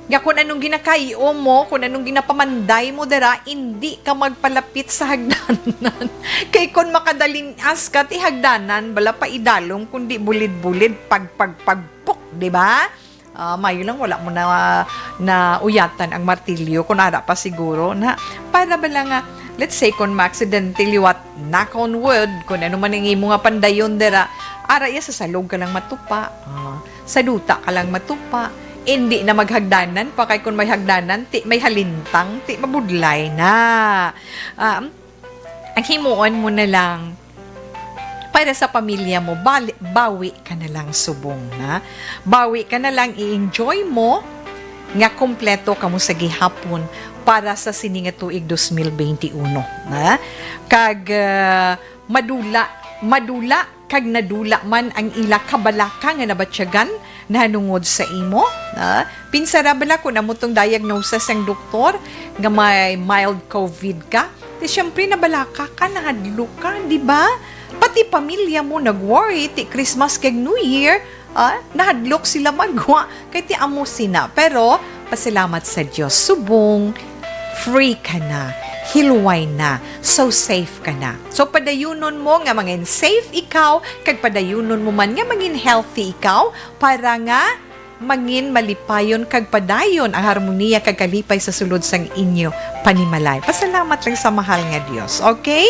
nga kung anong ginakay-o mo, kung anong ginapamanday mo dira, indi ka magpalapit sa hagdanan. Kay kung makadalin-as ka, ti hagdanan, bala pa idalom, kundi bulid-bulid, pag, pag, pagpok, di ba? Ah, mayo lang wala mo na, na uyatan ang martilyo, kung ara pa siguro na, para bala nga, let's say, kung ma-accidentally, what, knock on wood, kung ano man ang imo nga pandayon dira, ara iya sa salog ka lang matupa, ah, sa duta ka lang matupa, hindi na maghagdanan pa, kay kung may hagdanan, ti, may halintang, ti, mabudlay na. Ah, ang himuon mo na lang, para sa pamilya mo, bali, bawi ka na lang subong, na? Bawi ka na lang, i-enjoy mo nga kompleto kamo sa gihapon para sa sini nga tuig dos mil benti uno, na? Kag, ah, madula, madula kag nadula man ang ila kabalaka nga nabatyagan nahanungod sa imo, ah, pinsara bala kung amo tong diagnosis sang doktor nga may mild covid ka, di siyempre nabalaka ka, nahadlok ka, di ba? Pati pamilya mo nag-worry, ti Christmas kag New Year, ah, nahadlok sila magwa, kay ti amo sina. Pero, pasalamat sa Dios, subong, free ka na, hilway na, so safe ka na. So, padayunon mo nga mangin safe ikaw, kag padayunon mo man nga mangin healthy ikaw, para nga mangin malipayon kag padayon ang harmonia kag kalipay sa sulod sang inyo panimalay. Pasalamat lang sa mahal nga Dios, okay?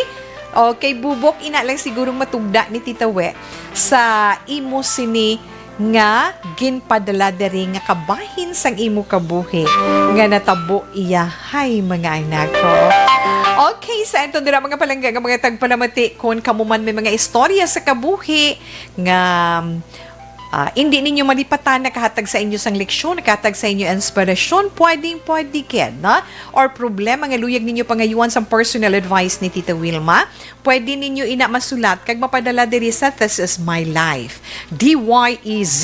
Okay, Bubok, ina lang sigurong matugda ni Tita We sa imo sini nga ginpadala diri nga kabahin sang imo kabuhi nga natabo iya. Hay, mga anak ko. Okay, sa aton dira, mga palangga nga mga tagpalamati, kung kamo man may mga istorya sa kabuhi nga, ah, indi ninyo malipatan, nakahatag sa inyo sang leksyon, nakahatag sa inyo inspirasyon, pwedeng pwede gid, no? Or problema nga luyag ninyo pangayuan sang personal advice ni Tita Wilma, pwede ninyo ina masulat kag mapadala diri sa This Is My Life, D Y E Z,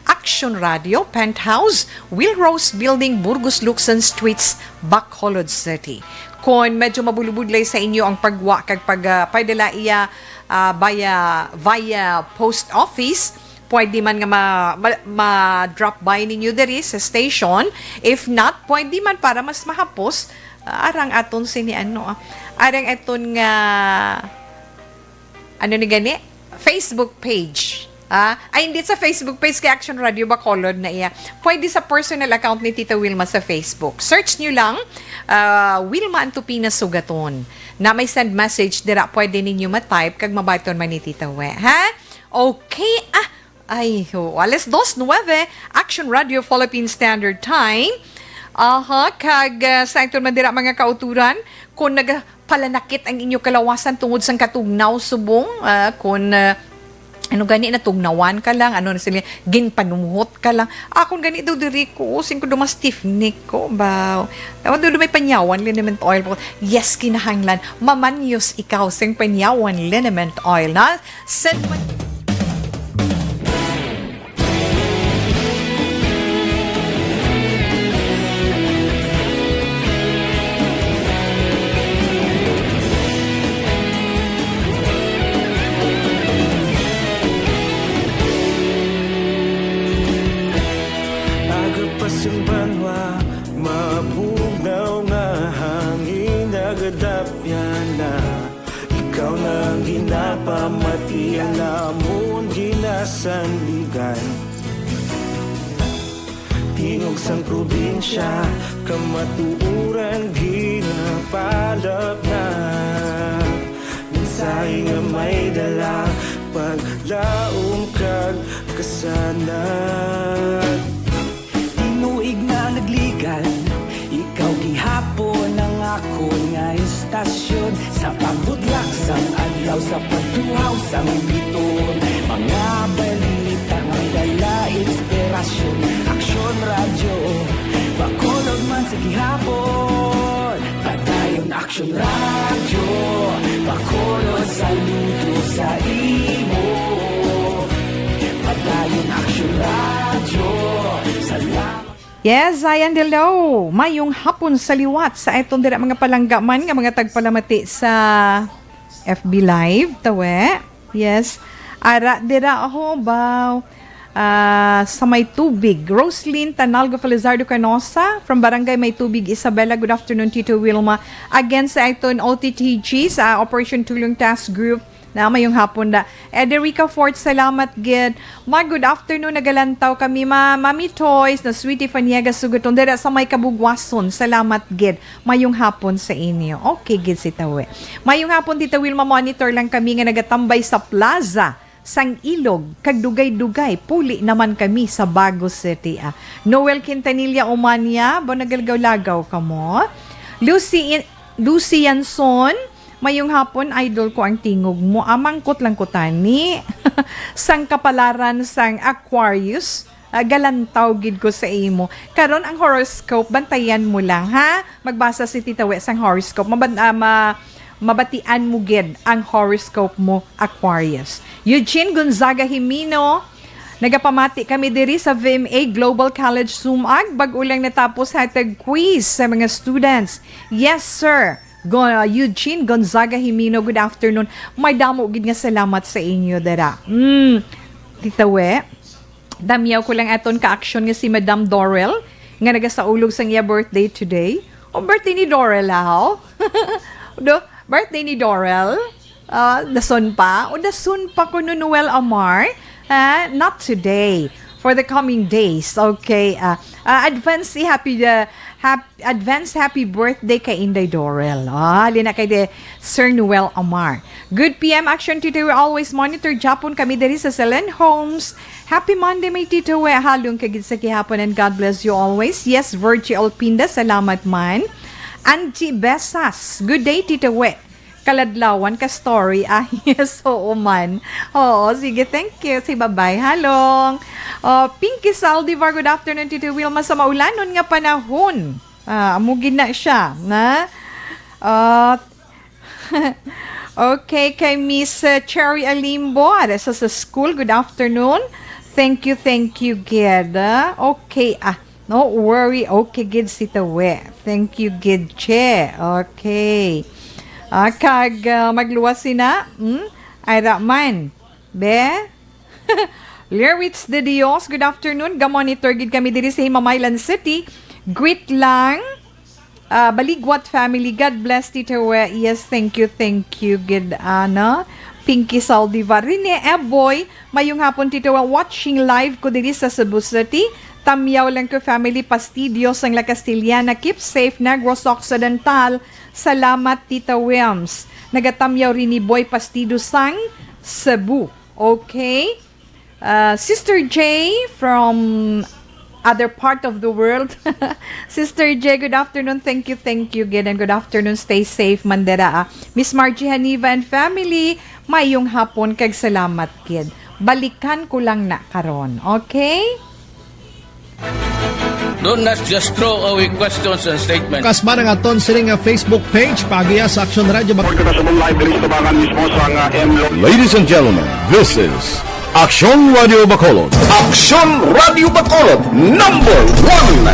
Action Radio, Penthouse, Will Rose Building, Burgos Luxon Streets, Bacolod City. Kon medyo mabulubudlay sa inyo ang pagwa kag pag, ah, padala iya, ah, via, via post office, pwede man nga ma, ma, ma-drop by ninyo diri sa station. If not, pwede man, para mas mahapos, ah, arang aton sini ano, ah, arang aton nga, ano ni gani? Facebook page. Ah, ay, hindi sa Facebook page kay Action Radio Bacolod na iya. Pwede sa personal account ni Tita Wilma sa Facebook. Search nyo lang, ah, Wilma Antupina Sugaton. Na may send message dira, pwede ninyo ma-type kag mabaton man ni Tita We, ha? Okay, ah, ay, oh, alas dos nuwebe, Action Radio Philippine Standard Time. Aha, kag, ah, sa iton man dira, mga kauturan, kung nagapalanakit ang inyo kalawasan tungod sang katugnaw subong, ah, kung, ah, ano gani, natugnawan ka lang, ano na sila, ginpanuhot ka lang. Akon gani daw diri ko, sing ko dumas stiff neck ko, ba? Daw, daw may panyawan liniment oil po. Yes, kinahanglan. Mamanyos ikaw sing panyawan liniment oil, na? Send man. Aga pa sing banwa, mabugnaw nga hangin nagadapyan na. Ikaw na ang ginapamati, ang amon ginasandigan. Tingog sang probinsya, kamatuoran ginapalapnag. Mensahe nga may dala, paglaom kag kasanag. Tinuig na nagligan, ikaw gihapon ang akon nga istasyon. Sa pagbutlak sang adlaw, sa pagtuhaw sang biton, mga balita nga dala inspirasyon. Aksyon Radyo, Bacolod man sa gihapon. Padayon Aksyon Radyo, Bacolod, saludo sa imo. Padayon Aksyon Radyo, salamat. Yes, Zion, hello. Mayong hapon sa liwat sa aton dira mga palangga man nga mga tagpalamati sa F B Live, tawe. Yes. Ara dira, aho, baw. Ah, sa may tubig. Roslyn Tanalgo Felizardo Canosa from Barangay May Tubig, Isabela. Good afternoon, Tito Wilma. Again, sa aton O T T G, sa Operation Tulong Task Group, na mayong hapon da. Ederica Fort, salamat gid. Ma, good afternoon, nagalantaw kami. Ma, Mami Toys, na Sweetie Faniega Suguton, dira sa may Kabugwason, salamat gid. Mayong hapon sa inyo. Okay gid si Tawe. Mayong hapon, Tita Wilma, monitor lang kami nga nagatambay sa plaza sang Ilog, kag dugay-dugay, puli naman kami sa Bago City, ah. Noel Quintanilla Umania, ba nagalagaw-lagaw ka mo? Lucy In-, Lucy Yanson, mayong hapon, idol ko ang tingog mo. Amangkot lang ko tani. Sang kapalaran sang Aquarius, ah, galantaw gid ko sa imo. Karon ang horoscope, bantayan mo lang, ha? Magbasa si Tita We sang horoscope. Maban-, ah, ma-, mabatian mo gid ang horoscope mo, Aquarius. Eugene Gonzaga Jimeno, nagapamati kami diri sa V M A Global College Sumag. Bag-o lang natapos hatag quiz sa mga students. Yes, sir. Go, uh, Eugene Gonzaga Jimeno, good afternoon. May damo gid nga salamat sa inyo, dara. Mm, Tita We, damyaw ko lang aton ka-action nga si Madam Dorel, nga nagasaulog sang iya birthday today. O, birthday ni Dorel, ha? Do, birthday ni Dorel? Ah, dason pa? O, dason pa ko no, Noel Amar? Ah, not today. For the coming days. Okay. Ah, ah, advance happy, ah, hap-, advance happy birthday kay Inday Dorel. Ah, lina kay de Sir Noel Amar. Good P M Action Tito. We always monitor japon kami diri sa Selen Homes. Happy Monday, my Tito We. Halong kagid sa gihapon and God bless you always. Yes, Virgie Olpinda, salamat man. Angie Besas, good day, Tito We. Kaladlawan ka story, ah. Yes, oo man. Oo, sige, thank you. Si Babay, halong. Oh, Pinky Saldivar, good afternoon, Tito Wilma, sa maulanon nga panahon. Ah, amo gid na siya, na? Ah, okay, kay Miss, uh, Cherry Alimbo, ada sa, sa school, good afternoon. Thank you, thank you, gid. Ah, okay, ah, no worry. Okay, gid si Tawe. Thank you, gid, Che. Okay. Ah, kag, ah, magluwas sina, hmm? Ay, ra man. Be? Lirwitz de Dios, good afternoon. Ga-monitor gid kami diri sa Himamaylan City. Greet lang. Ah, Baligwat family, God bless, Tita We. Yes, thank you, thank you. Good, ano? Pinky Saldivar. Rene Eboy, mayong hapon, Tito Will. Watching live ko diri sa Cebu City. Tamyaw lang ko, family Pastidio sang La Castellana. Keep safe, Negros Occidental. Salamat, Tita Wilms. Nagatamyaw rin ni Boy Pastido sang Cebu. Okay. Uh, Sister J from other part of the world. Sister J, good afternoon. Thank you, thank you, gid, and good afternoon. Stay safe, Mandera. Ah. Miss Margie Haniva and family, mayong hapon kag salamat, gid. Balikan ko lang na karon, okay? Don't not just throw away questions and statements. Kasman ang aton sini nga Facebook page, pagiya sa Aksyon Radio Bacolod. Kita sa live diri sa tubangan mismo sa nga M Lo. Ladies and gentlemen, this is Aksyon Radio Bacolod. Aksyon Radio Bacolod, number one.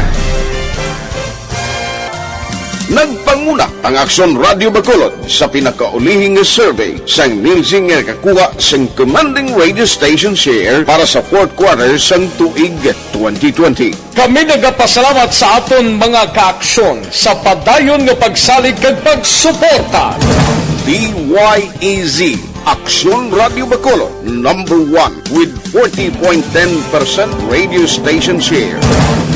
Nagpanguna ang Aksyon Radio Bacolod sa pinakaulihing nga survey sang Nielsen nga nakakuha sang commanding radio station share para sa fourth quarter sang tuig twenty twenty. Kami nagapasalamat sa aton mga kaaksyon sa padayon nga pagsalig kag pagsuporta. D Y E Z, Aksyon Radio Bacolod, number one with forty point ten percent radio station share.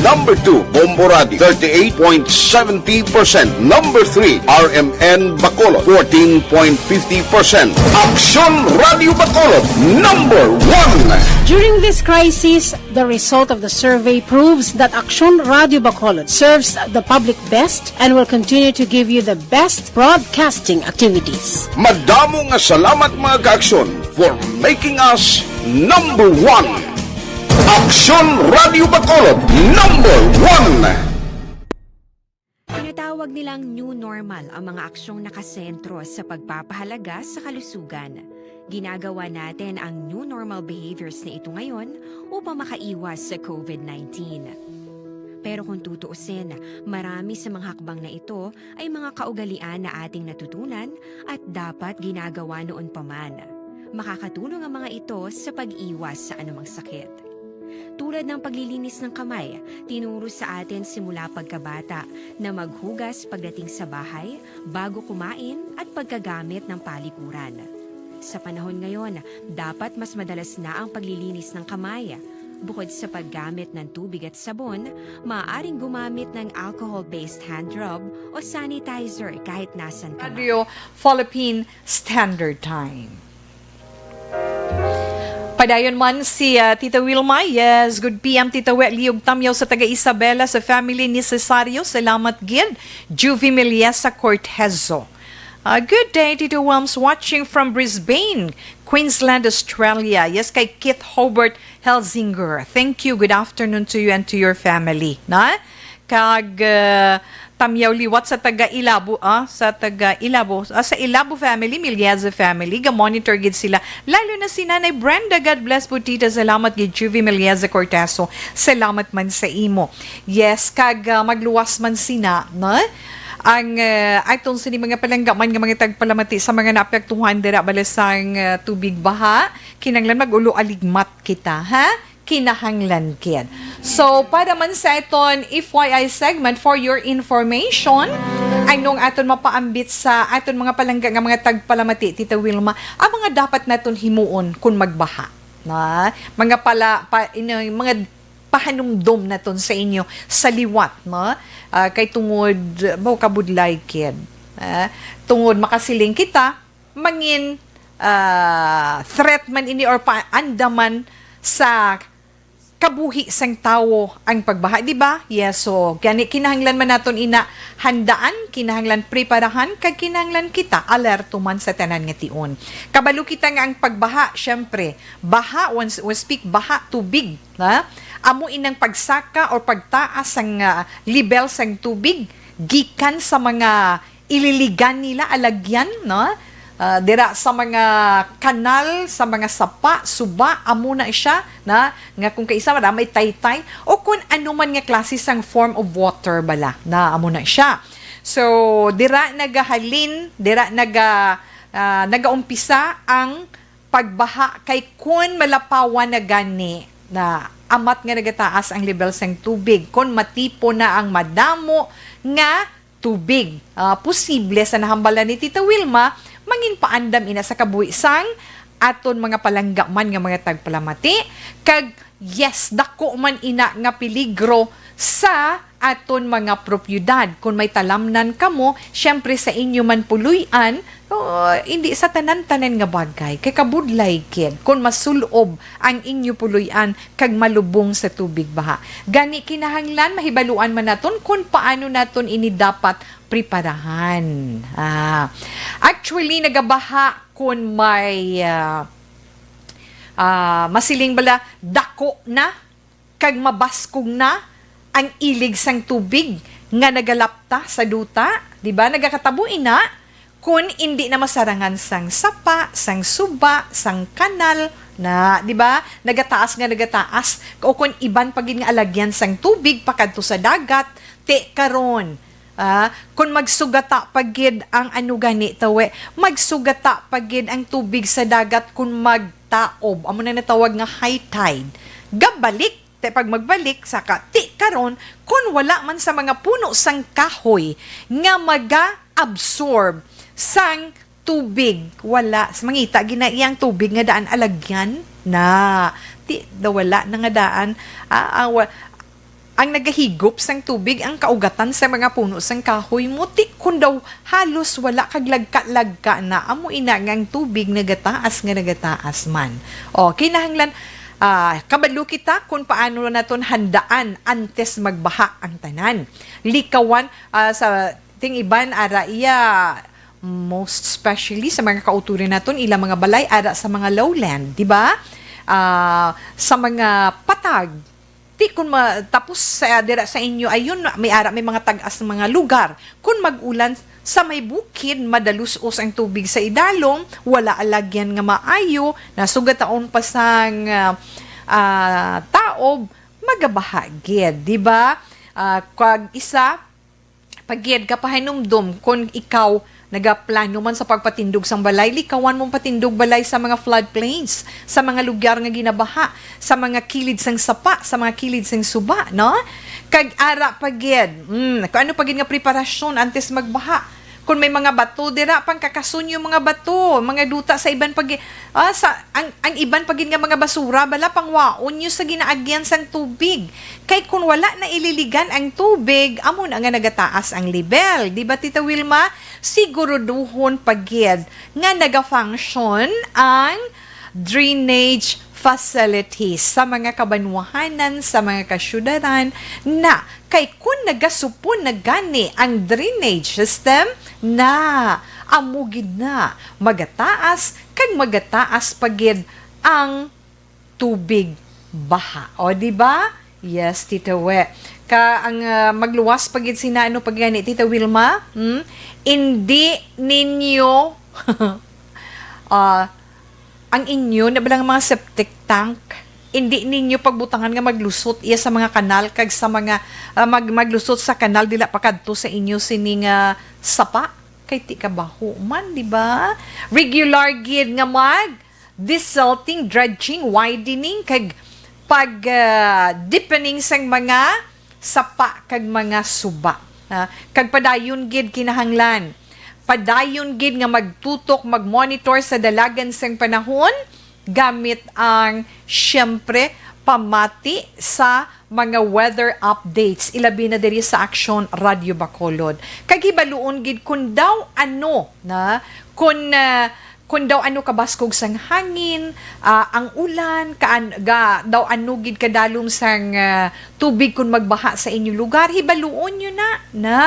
Number two, Bombo Radio, thirty-eight point seventy percent. Number three, R M N Bacolod, fourteen point fifty percent. Aksyon Radio Bacolod, number one. During this crisis, the result of the survey proves that Aksyon Radio Bacolod serves the public best and will continue to give you the best broadcasting activities. Madamo nga salamat, mga kaaksyon, for making us number one. Aksyon Radio Bacolod, number one. Tinatawag nilang new normal ang mga aksyong nakasentro sa pagpapahalaga sa kalusugan. Ginagawa natin ang new normal behaviors na ito ngayon upang makaiwas sa COVID nineteen. Pero kung tutuusin, marami sa mga hakbang na ito ay mga kaugalian na ating natutunan at dapat ginagawa noon pa man. Makakatulong ang mga ito sa pag-iwas sa anumang sakit. Tulad ng paglilinis ng kamay, tinuro sa atin simula pagkabata na maghugas pagdating sa bahay, bago kumain, at pagkagamit ng palikuran. Sa panahon ngayon, dapat mas madalas na ang paglilinis ng kamay. Bukod sa paggamit ng tubig at sabon, maaaring gumamit ng alcohol-based hand rub o sanitizer kahit nasan ka man. Radio Philippine Standard Time. Padayon man si ah, Tita Wilma. Yes, good P M, Tita We. Liog tamyaw sa taga Isabela, sa family ni Cesario. Salamat gid. Juvie Meliesa Cortezo. Ah, good day, Tito Wilms, watching from Brisbane, Queensland, Australia. Yes, kay Keith Hobart Helsinger. Thank you. Good afternoon to you and to your family. Na? Kag ah, tamyaw liwat sa taga Ilabo, ah, sa taga Ilabo, ah, sa Ilabo family, Miliaza family, ga-monitor gid sila. Lalo na si Nanay Brenda, God bless po, Tita. Salamat gid, Juvie Miliaza Cortazo. Salamat man sa imo. Yes, kag ah, magluwas man sina, no? Ang ah, atong sini mga palangga man nga mga tagpalamati sa mga naapektuhan dira bala sang ah, tubig baha, kinahanglan mag-ulo aligmat kita, ha? Kinahanglan gid. So, para man sa aton F Y I segment, for your information, ay nung aton mapaambit sa aton mga palangga nga mga tagpalamati, Tita Wilma, ang mga dapat naton himuon kung magbaha. Na, mga pala, pa, ino, mga pahanumdom naton sa inyo sa liwat, no? Ah, kay tungod, baw kabudlay gid. Ah, tungod makasiling kita, mangin ah, threat man ini or paandaman sa kabuhi sang tawo ang pagbaha, di ba? Yes, so gani kinahanglan man naton ina handaan, kinahanglan preparahan, kag kinahanglan kita alerto man sa tanan nga tion. Kabalo kita nga ang pagbaha, syempre, baha, when we speak baha, tubig, ha? Amo inang pagsaka or pagtaas sang ah, level sang tubig gikan sa mga ililigan nila, alagyan, no? Ah, dira sa mga kanal, sa mga sapa, suba, amo na siya, na, nga kung kaisa, wala may taytay, o kung ano man nga klase sang form of water bala, na amo na siya. So, dira nagahalin, dira naga, ah, nagaumpisa ang pagbaha kay kun malapawan na gani na amat nga nagataas ang level sang tubig, kun matipon na ang madamo nga tubig. Ah, posible sa nahambalan ni Tita Wilma, Manginpaandam ina sa kabuhi sang aton mga palangga man nga mga tagpalamati, kag yes, dako man ina nga peligro sa aton mga propiedad. Kon may talamnan kamo, siyempre sa inyo man puloy-an, o, hindi sa tanan-tanan nga bagay, kay kabudlay gid kon masul-ob ang inyo puloy-an kag malubong sa tubig baha. Gani, kinahanglan mahibaluan man naton kon paano naton ini dapat preparahan. Ah, actually, nagabaha kon may, ah, ah, masiling bala, dako na kag mabaskog na ang ilig sang tubig nga nagalapta sa duta, di ba? Nagakatabo ina kon indi na masarangan sang sapa, sang suba, sang kanal na, di ba? Nagataas nga nagataas, o kon iban pa gid nga alagyan sang tubig pakadto sa dagat, ti karon, ah, kon magsugata pa gid ang ano gani, tawe, magsugata pa gid ang tubig sa dagat kon magtaob, amo na natawag nga high tide. Gabalik, te pag magbalik, saka ti karon, kon wala man sa mga puno sang kahoy nga maga-absorb sang tubig, wala. Sa mangita, gina iyang tubig nga daan alagyan na. Ti, da wala na nga daan. Ah, ah, wa-, ang nagahigop sang tubig, ang kaugatan sa mga puno sang kahoy mo. Ti, kun daw halos wala kag lagka-lagka na, amo ina nga ang tubig nagataas nga nagataas man. O, kinahanglan, ah, kabalo kita kung paano naton handaan antes magbaha ang tanan. Likawan, ah, sa ting iban, ara iya, most especially sa mga kauturan naton, ila mga balay, ara sa mga lowland, di ba? Ah, sa mga patag, ti kun ma-, tapos sa, dira sa inyo, ayun, may ara, may mga tag-as nga mga lugar. Kun mag-ulan, sa may bukid, madalusos ang tubig sa idalom, wala alagyan nga maayo, nasugataon pa sang, ah, ah, taob, magabaha gid, di ba? Ah, kag isa, pagid ka pahinumdom, kon ikaw nagaplano man sa pagpatindog sang balay, likawan mong patindog balay sa mga floodplains, sa mga lugar nga ginabaha, sa mga kilid sang sapa, sa mga kilid sang suba, no? Kag ara pagid, mm, kung ano pagid nga preparasyon antes magbaha. Kung may mga bato dira, pangkakason yung mga bato, mga duta sa iban pag-, ah, sa, ang, ang iban pagid nga mga basura, bala, pangwaon nyo sa ginaagyan sang tubig. Kay kun wala na ililigan ang tubig, amo na nga nagataas ang level. Di ba, Tita Wilma? Siguraduhon pagid nga naga-function ang drainage facilities sa mga kabanwahanan, sa mga kasyudaran na. Kay kun nagasupon na gani ang drainage system, na, amo gid na, magataas kag magataas pagid ang tubig baha. O, di ba? Yes, Tita We. Ka ang, ah, magluwas pagid sina, ano pagani, Tita Wilma? Hmm? Indi ninyo, ah, ang inyo na ba lang mga septic tank, indi ninyo pagbutangan nga maglusot iya sa mga kanal kag sa mga, ah, mag-, maglusot sa kanal dila pa kadto sa inyo sini nga sapa. Kay ti kabaho man, di ba? Regular gid nga mag desilting, dredging, widening, kag pag, ah, deepening sang mga sapa kag mga suba. Ah, kag padayon gid kinahanglan. Padayon gid nga magtutok, mag-monitor sa dalagan sang panahon, gamit ang, siyempre, pamati sa mga weather updates, ilabi na diri sa Aksyon Radyo Bacolod. Kag hibaluon gid kun daw ano na, kun, ah, kun daw ano kabaskog sang hangin, ah, ang ulan, kaan-, ga, daw ano gid kadalom sang, ah, tubig kun magbaha sa inyo lugar, hibaluon nyo na, na.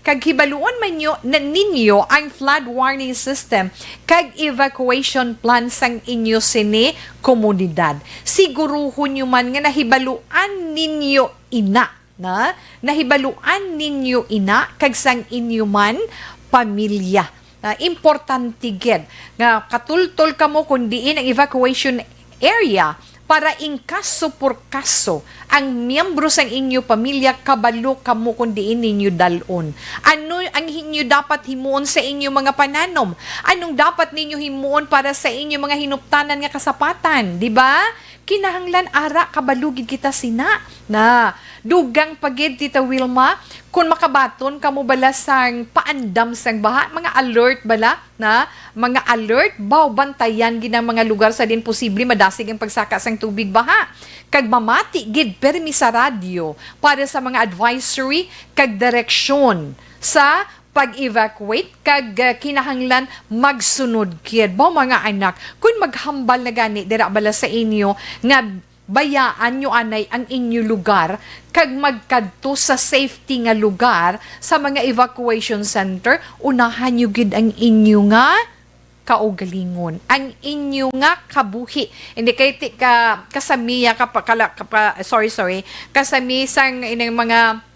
Kag hibaluon man nyo, na ninyo ang flood warning system kag evacuation plan sang inyo sini komunidad. Siguruhon nyo man nga nahibaluan ninyo ina, na? Nahibaluan ninyo ina kag sang inyo man pamilya. Ah, importante gid nga katultol kamo kon diin ang evacuation area para in kaso por kaso ang miyembro sang inyo pamilya kabalo kamo kon diin ninyo dal-on. Ano ang inyo dapat himuon sa inyo mga pananom? Anong dapat ninyo himuon para sa inyo mga hinuptanan nga kasapatan? Di ba? Kinahanglan ara kabalo gid kita sina. Na, Dugang pa gid, Tita Wilma, kung makabaton kamo bala sang paandam sang baha, mga alert bala na, mga alert, baw bantayan gid ang mga lugar sa din posible madasig ang pagsaka sang tubig baha. Kag mamati gid permi sa radyo para sa mga advisory kag direksyon sa pag-evacuate kag, ah, kinahanglan magsunod gid. Baw, mga anak, kung maghambal na gani dira bala sa inyo nga bayaan nyo anay ang inyo lugar kag magkadto sa safety nga lugar sa mga evacuation center, unahan nyo gid ang inyo nga kaugalingon, ang inyo nga kabuhi. Hindi kay ti ka kasamiya ka pa, kala, ka pa, sorry, sorry, kasami sang ining mga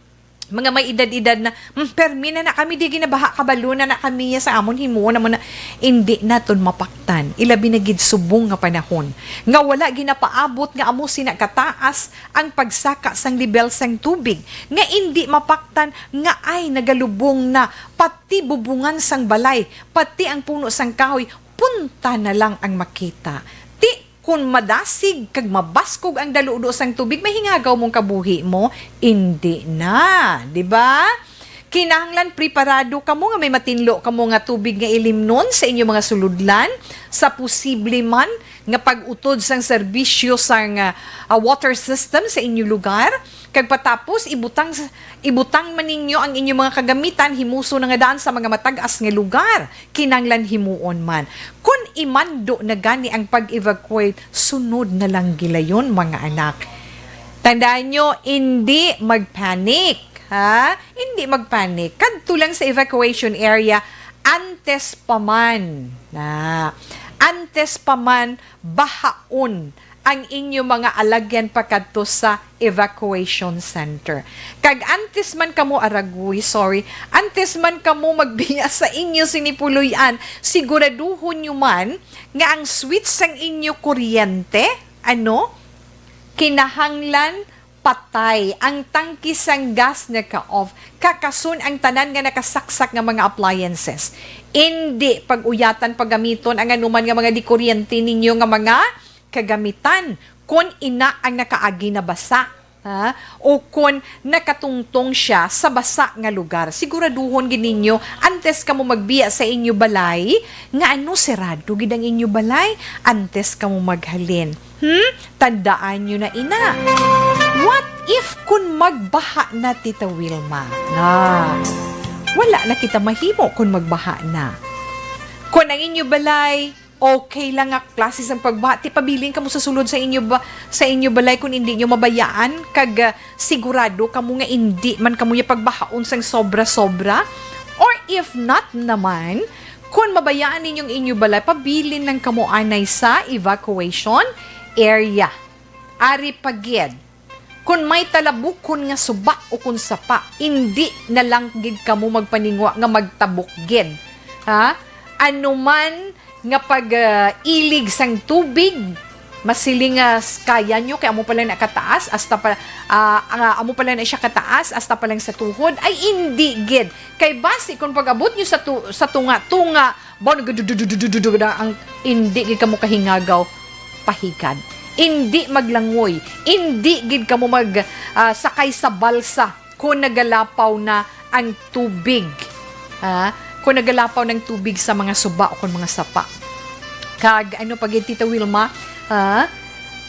mga may edad-edad na, "Hmm, permi na na kami, di ginabaha, kabalo na na kami ya sa amon, himuon na mo na." Indi naton mapaktan, ilabi na gid subong nga panahon nga wala ginapaabot nga amo sina kataas ang pagsaka sang lebel sang tubig, nga indi mapaktan nga ay nagalubong na pati bubungan sang balay, pati ang puno sang kahoy, punta na lang ang makita. Ti, kun madasig kag mabaskog ang daludo sang tubig, mahingagaw mong kabuhi mo? Indi na, di ba? Kinahanglan preparado kamo nga may matinlo kamo nga tubig nga ilimnon sa inyo mga sulodlan sa posible man nga pag-utod sang serbisyo sang, ah, ah, water system sa inyo lugar. Kag patapos, ibutang sa, ibutang man ninyo ang inyo mga kagamitan, himuso na nga daan sa mga matag-as nga lugar. Kinahanglan himuon man. Kun imando na gani ang pag-evacuate, sunod na lang gilayon, mga anak. Tandaan nyo, hindi magpanic, ha? Hindi magpanic. Kadto lang sa evacuation area, antes pa man, na, antes pa man bahaon ang inyo mga alagyan pakadto sa evacuation center. Kag antes man kamo, aragoy, sorry, antes man kamo magbiya sa inyo sini puloy-an, siguraduhon nyo man nga ang switch sang inyo kuryente, ano, kinahanglan patay, ang tangke sang gas naka-off, kakason ang tanan nga nakasaksak nga mga appliances. Indi pag-uyatan paggamiton ang anuman nga mga dikuryente ninyo nga mga kagamitan, kon ina ang nakaagi na basa, ha? O kon nakatungtong siya sa basa nga lugar. Siguraduhon gid ninyo, antes kamo magbiya sa inyo balay, nga ano, serado gid ang inyo balay, antes kamo maghalin. Hmm? Tandaan nyo na ina. What if kun magbaha na, Tita Wilma? Na, wala na kita mahimo kun magbaha na. Kun ang inyo balay, okay lang nga klase sang pagbaha, ti pabilin kamo sa sulod sa inyo ba, sa inyo balay kun indi nyo mabayaan, kag, ah, sigurado kamo nga indi man kamo ya pagbahaon sang sobra-sobra. Or if not naman, kun mabayaan ninyong inyo balay, pabilin lang kamo anay sa evacuation area. Ari pa gid, kun may talabukon nga suba o kun sapa, indi na lang gid kamo magpaningwa nga magtabok gid. Ha? Ano man nga pag, ah, ilig sang tubig, masiling nga s-, kaya nyo kay amo pala na kataas, hasta pa, ah, ah, amo pala na siya kataas, hasta pa lang sa tuhod, ay indi gid. Kay basi kung pag-abot nyo sa tu-, sa tunga-tunga, baw, nagdudududududu na ang, indi gid kamo kahingagaw pahigad. Indi maglangoy, indi gid kamo mag, ah, sakay sa balsa kung nagalapaw na ang tubig. Ha? Kung nagalapaw ng tubig sa mga suba o kung mga sapa. Kag ano pa gid, Tita Wilma? Ha?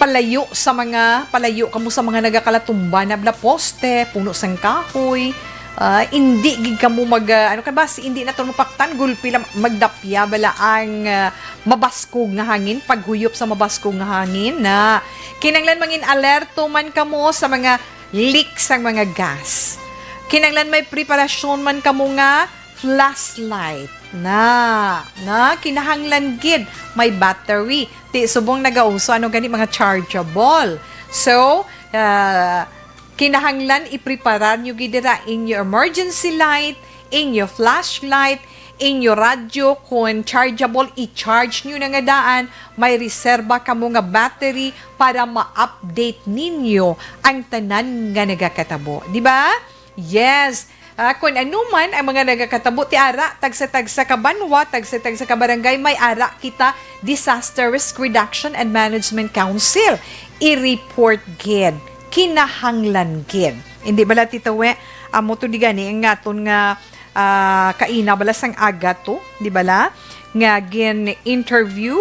Palayo sa mga, palayo kamo sa mga nagakalatumba na bala poste, puno sang kahoy. Ah, indi gid kamo mag, ah, ano ka ba, si, indi naton mapaktan, gulpi lang, magdapya bala ang, ah, mabaskog nga hangin, paghuyop sa mabaskog nga hangin na. Kinanglan mangin alerto man kamo sa mga leak sang mga gas. Kinanglan may preparasyon man kamo nga flashlight. Na, na, kinahanglan gid may battery. Ti subong nagauso, ano gani, mga chargeable. So, ah, kinahanglan ipreparar nyo gid dira inyo emergency light, inyo flashlight, inyo radyo, kung chargeable, i-charge nyo na nga daan, may reserba kamo nga battery para ma-update ninyo ang tanan nga nagakatabo. Di ba? Yes. Ah, kung ano man ang mga nagakatabo, ti ara, tagsa-tagsa ka banwa, tagsa-tagsa ka barangay, may ara kita Disaster Risk Reduction and Management Council. I-report gid. kinahanglan gid. Hindi bala, Tita We, amo to di gani ang aton nga, ah, kaina bala sang aga to, di bala? Nga gin-interview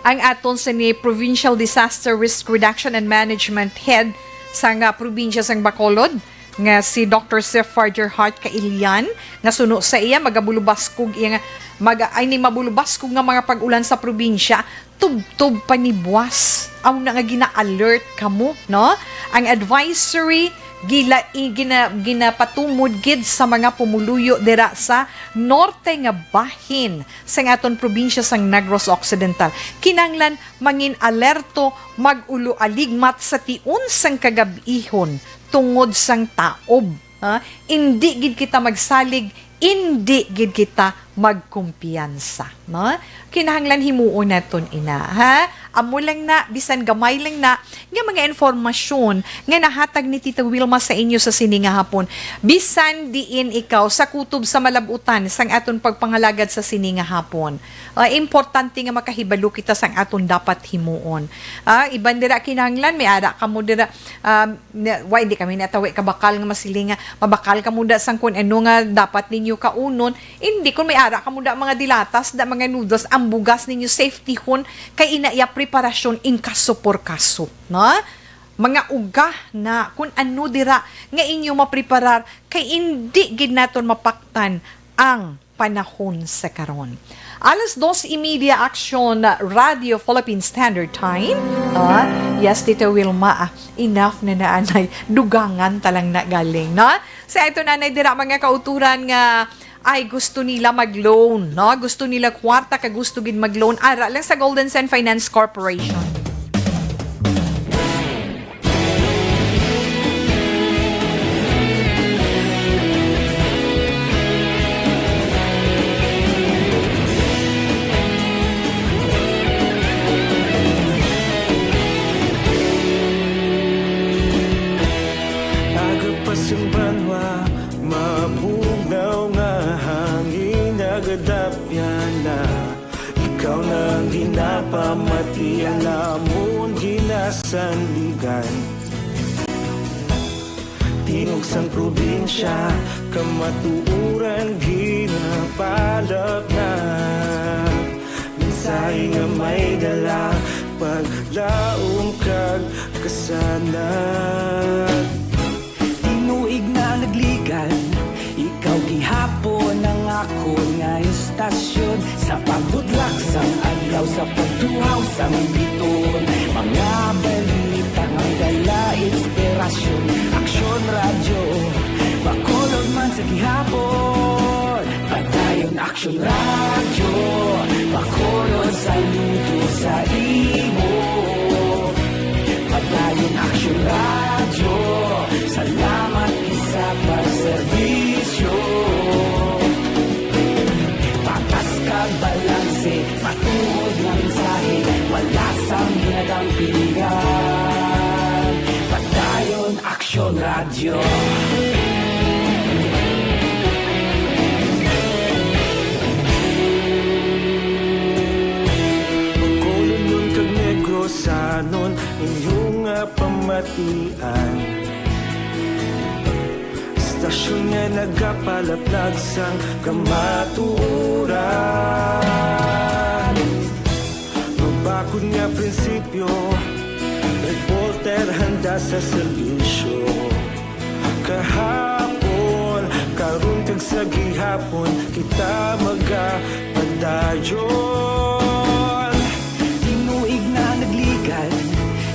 ang aton sini Provincial Disaster Risk Reduction and Management Head sang, ah, probinsya sang Bacolod, nga si Doctor Sir Farger Hart Kailian, nga suno sa iya, magabulubaskog iya nga, mag-, ay, ni mabulubaskog nga mga pag-ulan sa probinsya, tubtob pa ni buwas. Aw na nga gina-alert kamo, no? Ang advisory gila-, i-, gina-, ginapatumod gid sa mga pumuluyo dira sa norte nga bahin sang aton probinsya sang Negros Occidental. Kinahanglan mangin alerto, mag-ulo aligmat sa tion sang kagab-ihon tungod sang taob. Ha? Indi gid kita magsalig, indi gid kita magkumpiyansa, no? Kinahanglan himuon naton ina, ha? Amo lang na, bisan gamay lang na, nga mga informasyon nga nahatag ni Tita Wilma sa inyo sa sini nga hapon. Bisan diin ikaw sa kutob sa malab-utan sang aton pagpangalagad sa sini nga hapon. Ah, importante nga makahibalo kita sang aton dapat himuon. Ah, iban dira kinahanglan, may ara kamo dira, um, na, wa, hindi kami natawi kabakal nga masiling nga mabakal kamo da sang kun ano nga dapat ninyo kaunon. Hindi, kung may ara kamo da mga dilatas, da mga noodles, ang bugas ninyo safetyhon kay ina iya preparasyon in kaso por kaso, no? Mga uga na kun ano dira nga inyo mapreparar kay indi gid naton mapaktan ang panahon sa karon. Alas dos y media, Aksyon Radio Philippine Standard Time. Ah, yes, Tita Wilma, ah, enough na naanay. Dugangan talang na galing, no? Sa ito nanay dira, mga kauturan nga ay gusto nila mag-loan, no? Gusto nila kwarta ka gusto gid mag-loan. Ara lang sa Golden Sand Finance Corporation. Aga pa sing banwa, mabugnaw nga hangin nagadapyan na. Ikaw na ang ginapamati, ang amon ginasandigan. Tingog sang probinsya, kamatuoran ginapalapnag. Mensahe nga may dala, paglaom kag kasanag. Tinuig na nagligan, ikaw gihapon ang akon nga istasyon. Sa pagbutlak sang adlaw, sa pagtuhaw sang biton, mga balita may dala inspirasyon. Aksyon Radyo, Bacolod man sa gihapon. Padayon Aksyon Radyo, Bacolod, saludo sa imo. Padayon Aksyon Radyo, salamat gid sa pagserbisyo. Patas kag balanse, matuod nga mensahe, wala sang ginadampigan. Padayon Aksyon Radyo. Bacolodnon kag Negrosanon, inyo nga pamatian. Istasyon nga nagapalaplag sang kamatuoran. Mabakod nga prinsipyo, reporter handa sa serbisyo. Kahapon, karon kag sa gihapon, kita magapadayon. Tinuig na nagligan,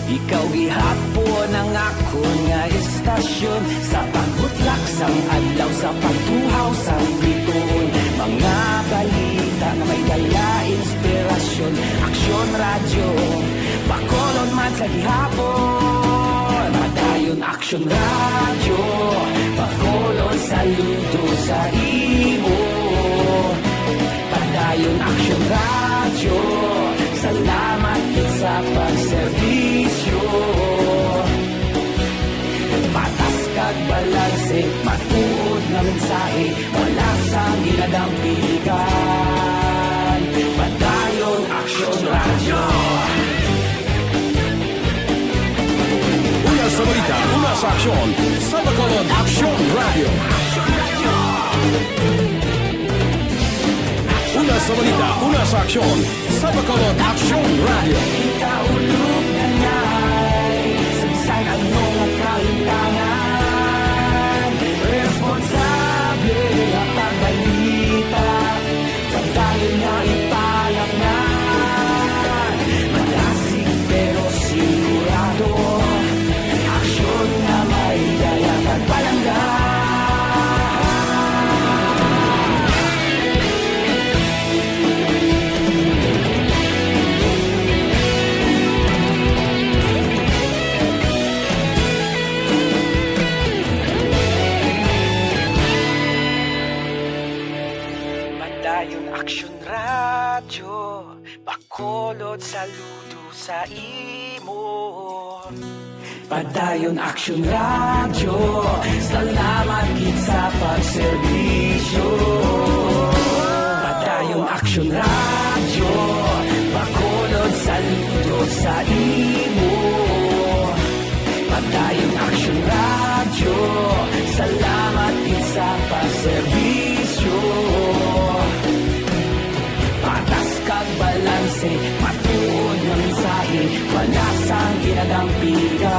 ikaw gihapon ang akon nga istasyon. Sa pagbutlak sang adlaw, sa pagtuhaw sang biton, mga balita nga may dala inspirasyon. Aksyon Radyo, Bacolod man sa gihapon. Padayon Aksyon Radyo, Bacolod, saludo sa imo. Padayon Aksyon Radyo, salamat gid sa pagserbisyo. Patas kag balanse, matuod nga mensahe, wala sang ginadampigan. Padayon Aksyon Radyo. Uy, Aksyon sa Bacolod, Aksyon Radio. Una sa balita, una sa aksyon sa Bacolod, Aksyon Radio. Kita ulog na ngay, sa bisan ano nga kahintangan, responsable nga pagbalita. Padayon nga ipalangnan, madasig pero sigurado, aksyon nga may dala kag palangga. Padayon Aksyon Radyo, Bacolod, saludo sa imo. Padayon Aksyon Radyo, salamat gid sa pagserbisyo. Padayon Aksyon Radyo, Bacolod, saludo sa imo. Padayon Aksyon Radyo, salamat gid sa pagserbisyo. Patas kag balanse, matuod nga mensahe, wala sang ginadampigan.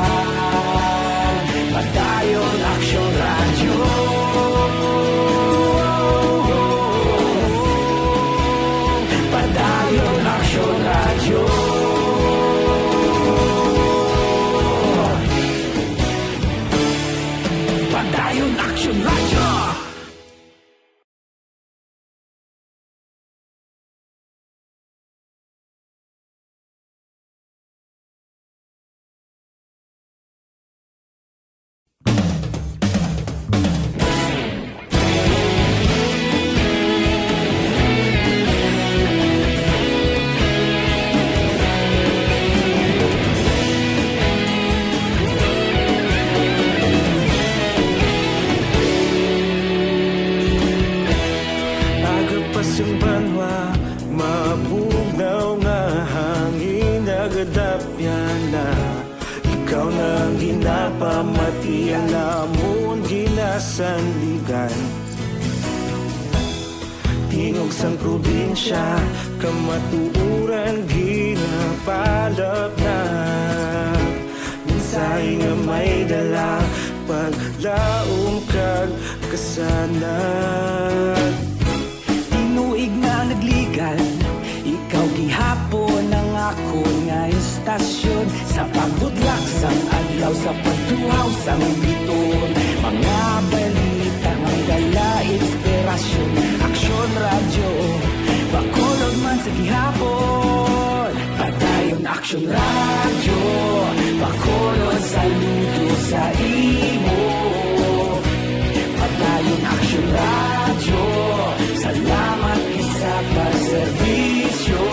Padayon Aksyon Radyo. Padayon Aksyon Radyo. Padayon Aksyon Radyo. Aga pa sang banwa, mabugnaw nga hangin, nagadapyan na. Ikaw na ang ginapamati, ang amon ginasandigan. Tingog sang probinsya, kamatuoran ginapalapnag. Mensahe nga may dala, paglaom kag kasanag. Tinuig nga nagligad, ikaw gihapon ang akon nga istasyon. Sa pagbudlak sang adlaw, sa pagtuhaw sang bituon, mga balita nga may dala inspirasyon. Aksyon Radyo, Bacolod man sa gihapon. Padayon Aksyon Radyo, Bacolod, saludo sa imo. Padayon Aksyon Radyo, salamat gid sa pagserbisyo.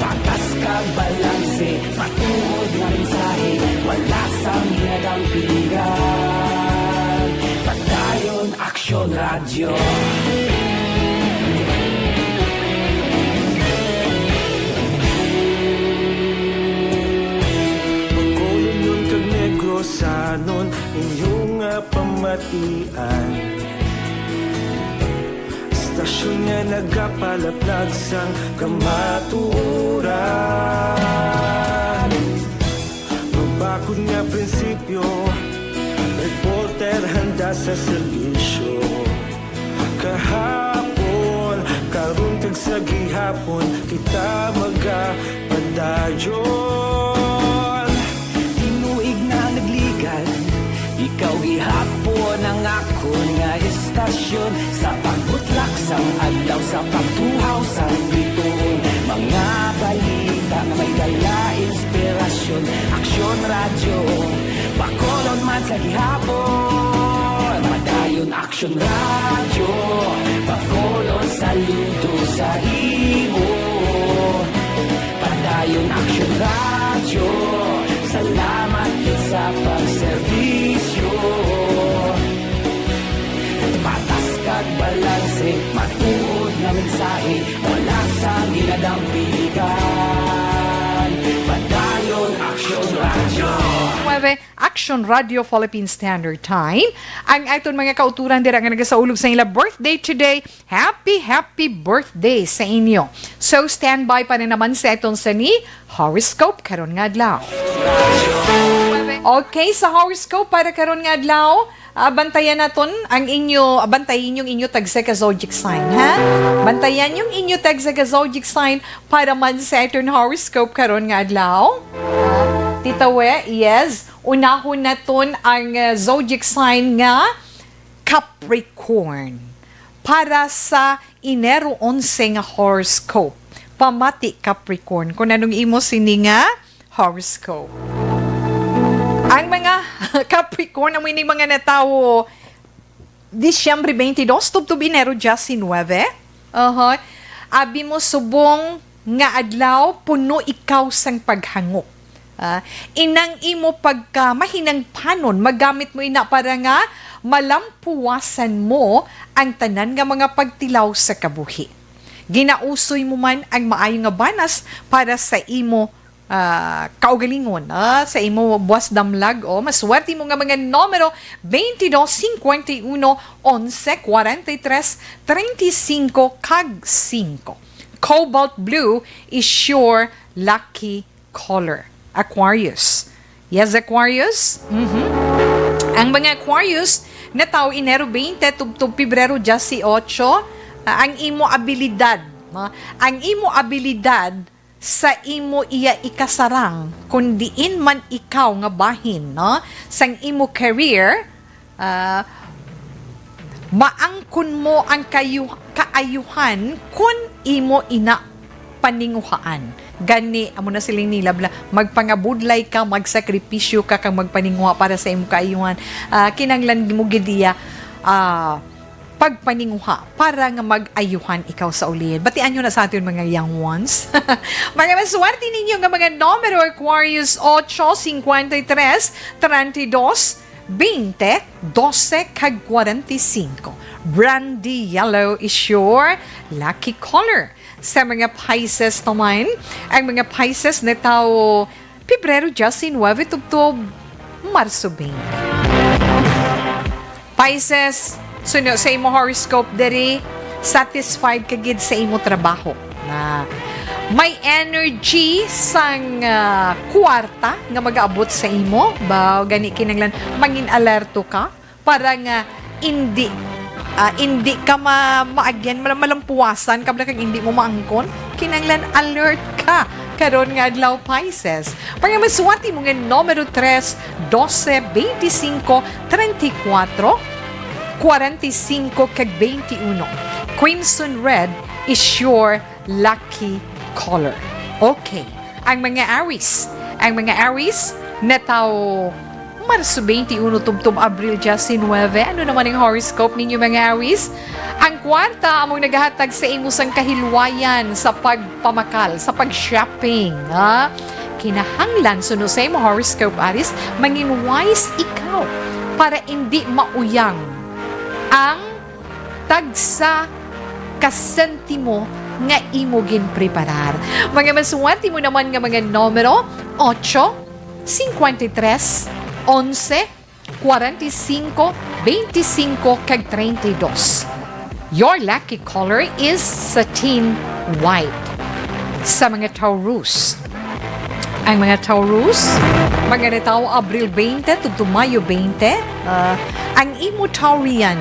Patas kag balanse, matuod nga mensahe, wala sang ginadampigan. Padayon Aksyon Radyo. Bacolod kag Negros, sanon inyo nga pamatian. Istasyon nga nagapalaplag sang kamatuoran. Mabakod nga prinsipyo, reporter handa sa serbisyo. Kahapon, karon kag sa gihapon, kita magapadayon. Tinuig na nagligad, ikaw gihapon ang akon nga istasyon. Sa pagbutlak sang adlaw, sa pagtuhaw sang bituon, mga balita nga may dala inspirasyon. Aksyon Radyo, Bacolod man sa gihapon. Padayon Aksyon Radyo, Bacolod, saludo sa imo. Padayon Aksyon Radyo, salamat gid sa pagserbisyo. Patas kag balanse, matuod nga mensahe, wala sang ginadampigan. Padayon Aksyon Radyo. Well, Action Radio Philippine Standard Time. Ang aton mga kauturan dira nga nagasaulog sa ila birthday today, happy, happy birthday sa inyo. So, standby pa na naman sa aton sa ni horoscope karon nga adlaw. Okay, sa horoscope para karon nga adlaw, ah, bantayan naton ang inyo, ah, bantayin yung inyo tagsa ka zodiac sign, ha? Bantayan yung inyo tagsa ka zodiac sign para man sa aton horoscope karon nga adlaw. Tita We, yes, unahon naton ang, ah, zodiac sign nga Capricorn. Para sa Enero onse nga horoscope, pamati Capricorn, kung anong imo sini nga horoscope. Ang mga Capricorn, amo ining mga natawo Disyembre twenty-two, tubtob Enero diecinuebe. Oho. Abi mo, subong nga adlaw, puno ikaw sang paghangop. Ah, inang imo pagka mahinangpanon, magamit mo ina para nga malampuwasan mo ang tanan nga mga pagtilaw sa kabuhi. Ginausoy mo man ang maayo nga banas para sa imo, ah, kaugalingon, ah, sa imo buwas damlag, o maswerte mo nga mga numero, twenty-two, cincuenta y uno, once, cuarenta y tres, treinta y cinco, kag cinco. Cobalt blue is your lucky color. Aquarius. Yes, Aquarius. Mhm. Ang mga Aquarius, natawo Enero twenty, tubtob Pebrero dieciocho, ah, ang imo abilidad, no? Ang imo abilidad sa imo iya ikasarang, kun diin man ikaw nga bahin, no? Sang imo career, ah, maangkon mo ang kayu-, kaayuhan kun imo ina paninguhaan. Gani, amo na siling nila, bla, magpangabudlay ka, magsakripisyo ka, kag magpaninguha para sa imo kaayuhan. Ah, kinahanglan mo gid iya, ah, pagpaninguha para nga mag-ayuhan ikaw sa ulid. Batian nyo na sa aton mga young ones. Mga maswerte ninyo nga mga numero, Aquarius, ocho, cincuenta y tres, treinta y dos, veinte, doce, kag cuarenta y cinco. Brandy yellow is your lucky color. Sa mga Pisces naman, ang mga Pisces natawo Pebrero diecinuebe tubtob Marso twenty. Pisces, suno sa imo horoscope diri, satisfied ka gid sa imo trabaho. Na may energy sang, ah, kwarta nga magaabot sa imo. Ba, gani kinahanglan mangin alerto ka para nga indi, ah, indi ka ma-, maagyan, mal-, malampuwasan ka bala kag indi mo maangkon. Kinahanglan alert ka karon nga adlaw, Pisces. Para maswerte mo nga numero tres, doce, veinticinco, treinta y cuatro, cuarenta y cinco, kag veintiuno. Crimson red is your lucky color. Okay. Ang mga Aries. Ang mga Aries, natawo Marso twenty-uno tubtob Abril diecinuebe. Ano naman ang horoscope ninyo, mga Aries? Ang kwarta among nagahatag sa imo sang kahilwayan sa pagpamakal, sa pag-shopping, ha? Kinahanglan, suno sa imo horoscope, Aries, mangin wise ikaw para indi mauyang ang tagsa ka sentimo nga imo ginpreparar. Mga maswerte mo naman nga mga numero, ocho, cincuenta y tres, once, cuarenta y cinco, veinticinco, kag treinta y dos. Your lucky color is satin white. Sa mga Taurus, ang mga Taurus, mga natawo Abril twenty tubtob Mayo twenty, ah, ang imo Taurian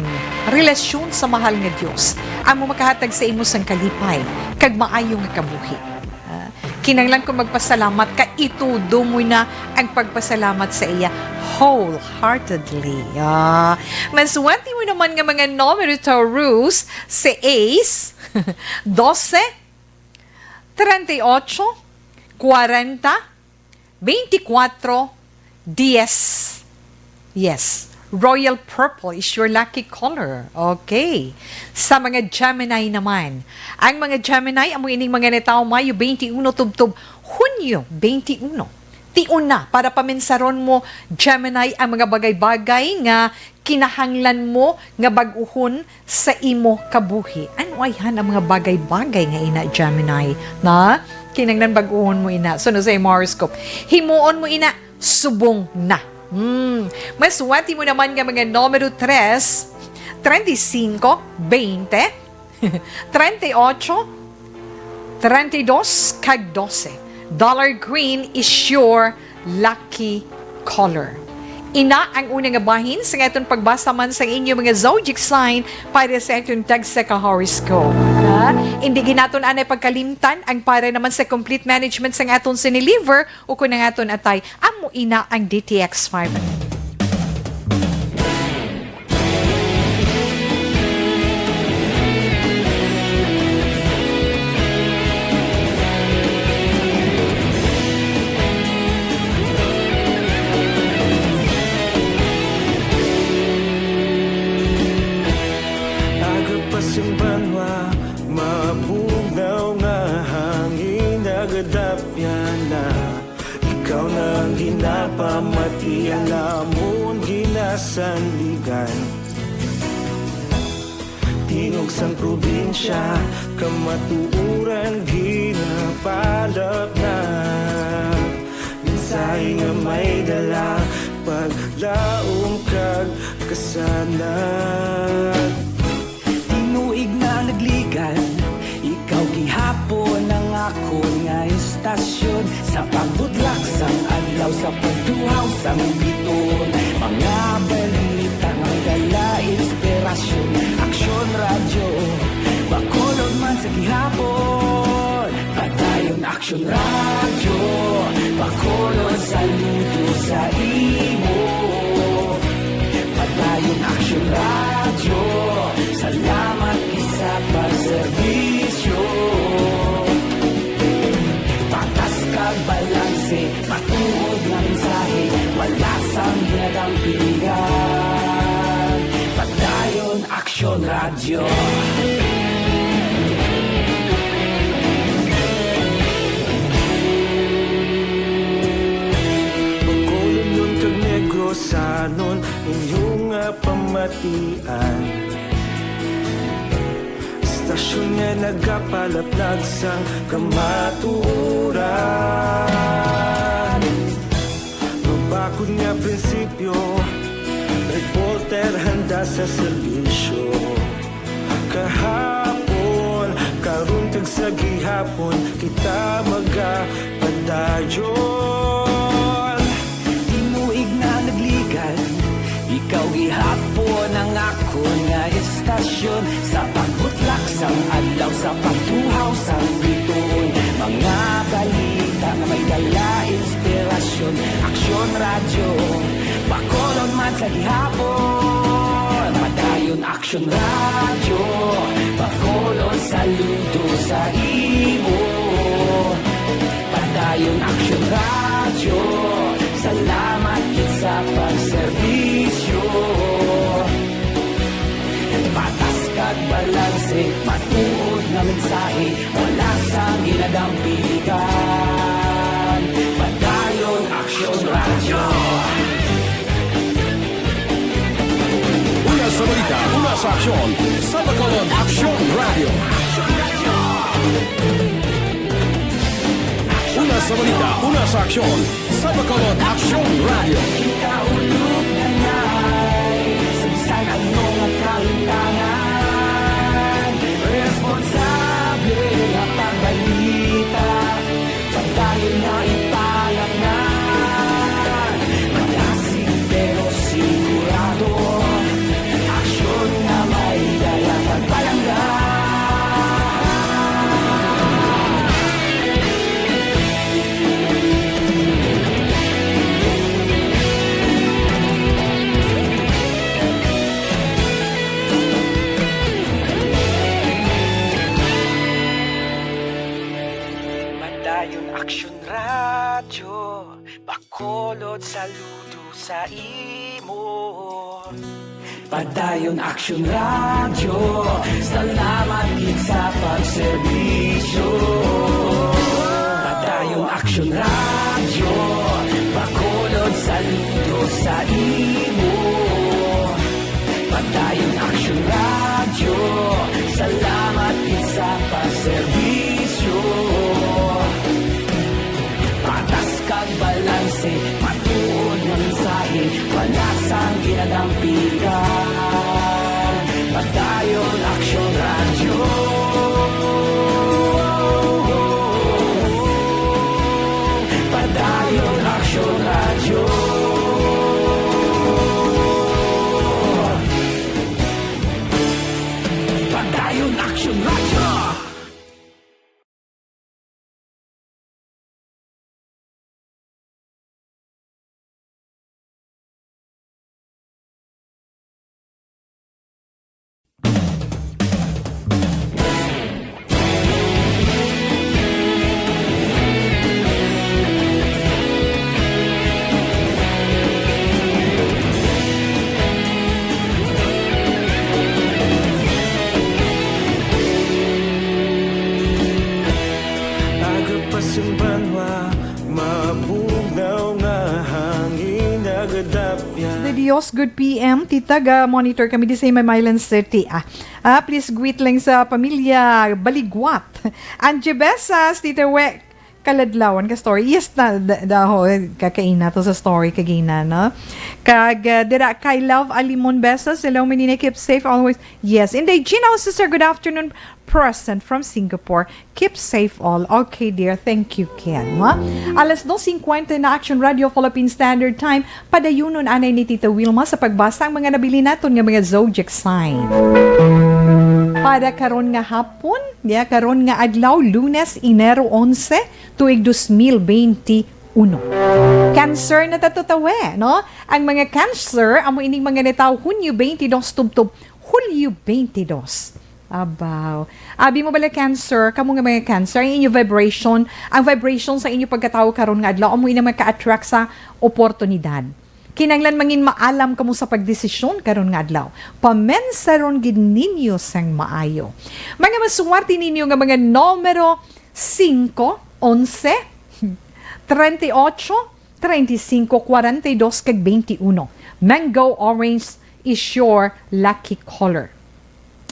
relasyon sa mahal nga Dios amo makahatag sa imo sang kalipay kag maayo nga kabuhi. Ah, kinahanglan kung magpasalamat ka, itudo mo na ang pagpasalamat sa iya wholeheartedly. Ah, maswerte mo naman nga mga numero, Taurus, si Ace, doce, treinta y ocho, cuarenta, veinticuatro, diez. Yes. Royal purple is your lucky color. Okay. Sa mga Gemini naman. Ang mga Gemini, amo ining mga natawo Mayo twenty-uno tubtob Hunyo twenty-uno. Tion na para paminsaron mo, Gemini, ang mga bagay-bagay nga kinahanglan mo nga bag-uhon sa imo kabuhi. Ano ayhan ang mga bagay-bagay nga ina, Gemini? Na? Kinahanglan bag-uhon mo ina. Suno sa imo horoscope. Himuon mo ina, subong na. Hmm, maswerte mo naman nga mga numero tres, treinta y cinco, veinte, treinta y ocho, treinta y dos, kag doce. Dollar green is your lucky color. Ina ang una nga bahin sa aton pagbasa man sa inyo mga zodiac sign para sa aton tagsa ka horoscope. Ha? Hindi gid naton anay pagkalimtan ang para naman sa complete management sa aton siniliver o kung ang aton atay, amo ina ang D T X five. Aga pa sing banwa, mabugnaw nga hangin, nagadapyan na. Ikaw na ang ginapamati, ang amon ginasandigan. Tingog sang probinsya, kamatuoran ginapalapnag. Mensahe nga may dala, paglaom kag kasanag. Tinuig na nagligan, ikaw gihapon ang akon nga istasyon. Sa pagbutlak sang adlaw, sa pagduhaw sang biton, mga balita nga may dala inspirasyon. Aksyon Radyo, Bacolod man sa gihapon. Padayon Aksyon Radyo, Bacolod, saludo sa imo. Padayon Aksyon Radyo, salamat gid sa pagserbisyo. Patas kag balanse, matuod nga mensahe, wala sang ginadampigan. Padayon Aksyon Radyo. Bacolodnon kag Negrosanon, inyo nga pamatian. Istasyon nga nagapalaplag sang kamatuoran. Mabakod nga prinsipyo, reporter handa sa serbisyo. Kahapon, karon kag sa gihapon, kita magapadayon. Tinuig na nagligan, ikaw gihapon ang akon nga istasyon. Sa pagbutlak sang adlaw, sa pagtuhaw sang bituon, mga balita nga may dala inspirasyon. Aksyon Radyo, Bacolod man sa gihapon. Padayon Aksyon Radyo, Bacolod, saludo sa imo. Padayon Aksyon Radyo, salamat gid sa pagserbisyo. Patas kag balanse, matuod nga mensahe, wala sang ginadampigan. Padayon Aksyon Radyo. Una sa balita, una sa aksyon, sa Bacolod Aksyon Radyo. Una sa balita, una sa aksyon, sa Bacolod Aksyon Radyo. Kita ulog na nay, sa bisan ano nga kahitangan, responsable nga pagbalita. Padayon nga ipalapngan, malasig pero sigurado. Aksyon nga may dala pagpalangga. Padayon Aksyon Radyo, Bacolod, saludo sa imo. Padayon Aksyon Radyo, salamat gid sa pagserbisyo. Padayon Aksyon Radyo, Bacolod, saludo sa imo. Padayon Aksyon Radyo, salamat gid sa pagserbisyo. Patas kag balanse, matuod nga mensahe, Ang pilar, Padayon Aksyon Radyo. Padayon Aksyon Radyo. Padayon Aksyon Radyo. Agapasimbanwa, mabugnaw nga hangin nagadapya. Sa Dios, good P M. Tita, ga-monitor kami di sa may Milan City. Ah, ah, please greet lang sa pamilya Baligwat. Angie Besas, Tita We, kaladlawan ka story. Yes, na, da, da, ho, kakaina to sa story kagina, no? Kag, ah, dira kay Love Alimon Besas. Hello, Menina, keep safe always. Yes, indeed. Gina, sister, good afternoon. Present from Singapore. Keep safe all. Okay, dear. Thank you, Ken. Ha? Alas dos cincuenta na, Action Radio Philippine Standard Time. Padayunon anay ni Tita Wilma sa pagbasa ang mga nabilin naton nga mga zodiac sign. Para karon nga hapon, ya, karon nga adlaw, Lunes, Enero onse, tuig dos mil bente uno. Cancer na ta, Tita We, no? Ang mga Cancer, amo ining mga natawo Hunyo twenty-two tubtob Hulyo twenty-two. Abaw. Abi mo bala, Cancer, kamo nga mga Cancer, ang inyo vibration, ang vibration sa inyo pagkatawo karon nga adlaw, amo ina maka-attract sa oportunidad. Kinahanglan mangin maalam kamo sa pagdesisyon karon nga adlaw. Pamensaron gid ninyo sang maayo. Mga maswerte ninyo nga mga numero singko, onse, treinta y ocho, treinta y cinco, cuarenta y dos, kag veintiuno. Mango orange is your lucky color.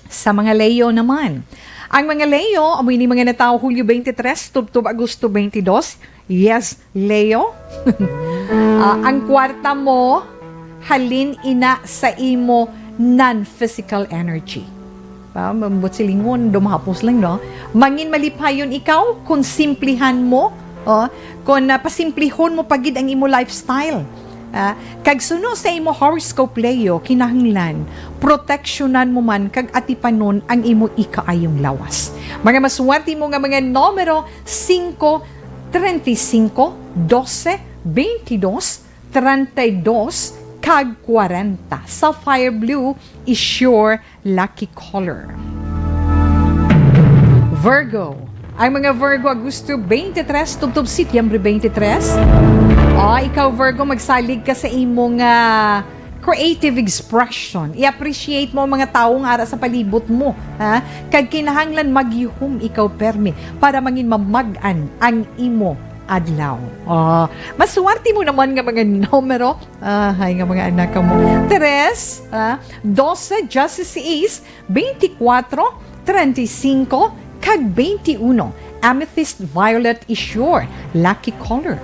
Sa mga Leo naman, ang mga Leo, amo ini mga natawo Hulyo twenty-three tubtob Agosto twenty-two. Yes, Leo. Ah, ang kwarta mo, halin ina sa imo non-physical energy. Ah, mambot silingon, dumahapos lang, no? Mangin malipayon ikaw kung simplihan mo, oh, kung, ah, pasimplihon mo pa gid ang imo lifestyle. Ah, kag suno sa imo horoscope, Leo, kinahanglan proteksyonan mo man kag atipanon ang imo ikaayong lawas. Mga maswerte mo nga mga numero, singko, treinta y cinco, doce, veintidós, treinta y dos, kag kwarenta. Sapphire blue is your lucky color. Virgo. Ang mga Virgo, Agosto twenty-three tubtob Setyembre twenty-three. Ah, ikaw, Virgo, magsalig ka sa imong, ah, creative expression. I-appreciate mo ang mga tawo nga ara sa palibot mo, ha? Kag kinahanglan magyuhom ikaw permi para mangin mamag-an ang imo adlaw. Ah, maswerte mo naman nga mga numero. Ah, hay nga mga anak mo. Tres, ah, doce, dieciséis, veinticuatro, treinta y cinco, kag veintiuno. Amethyst violet is your lucky color.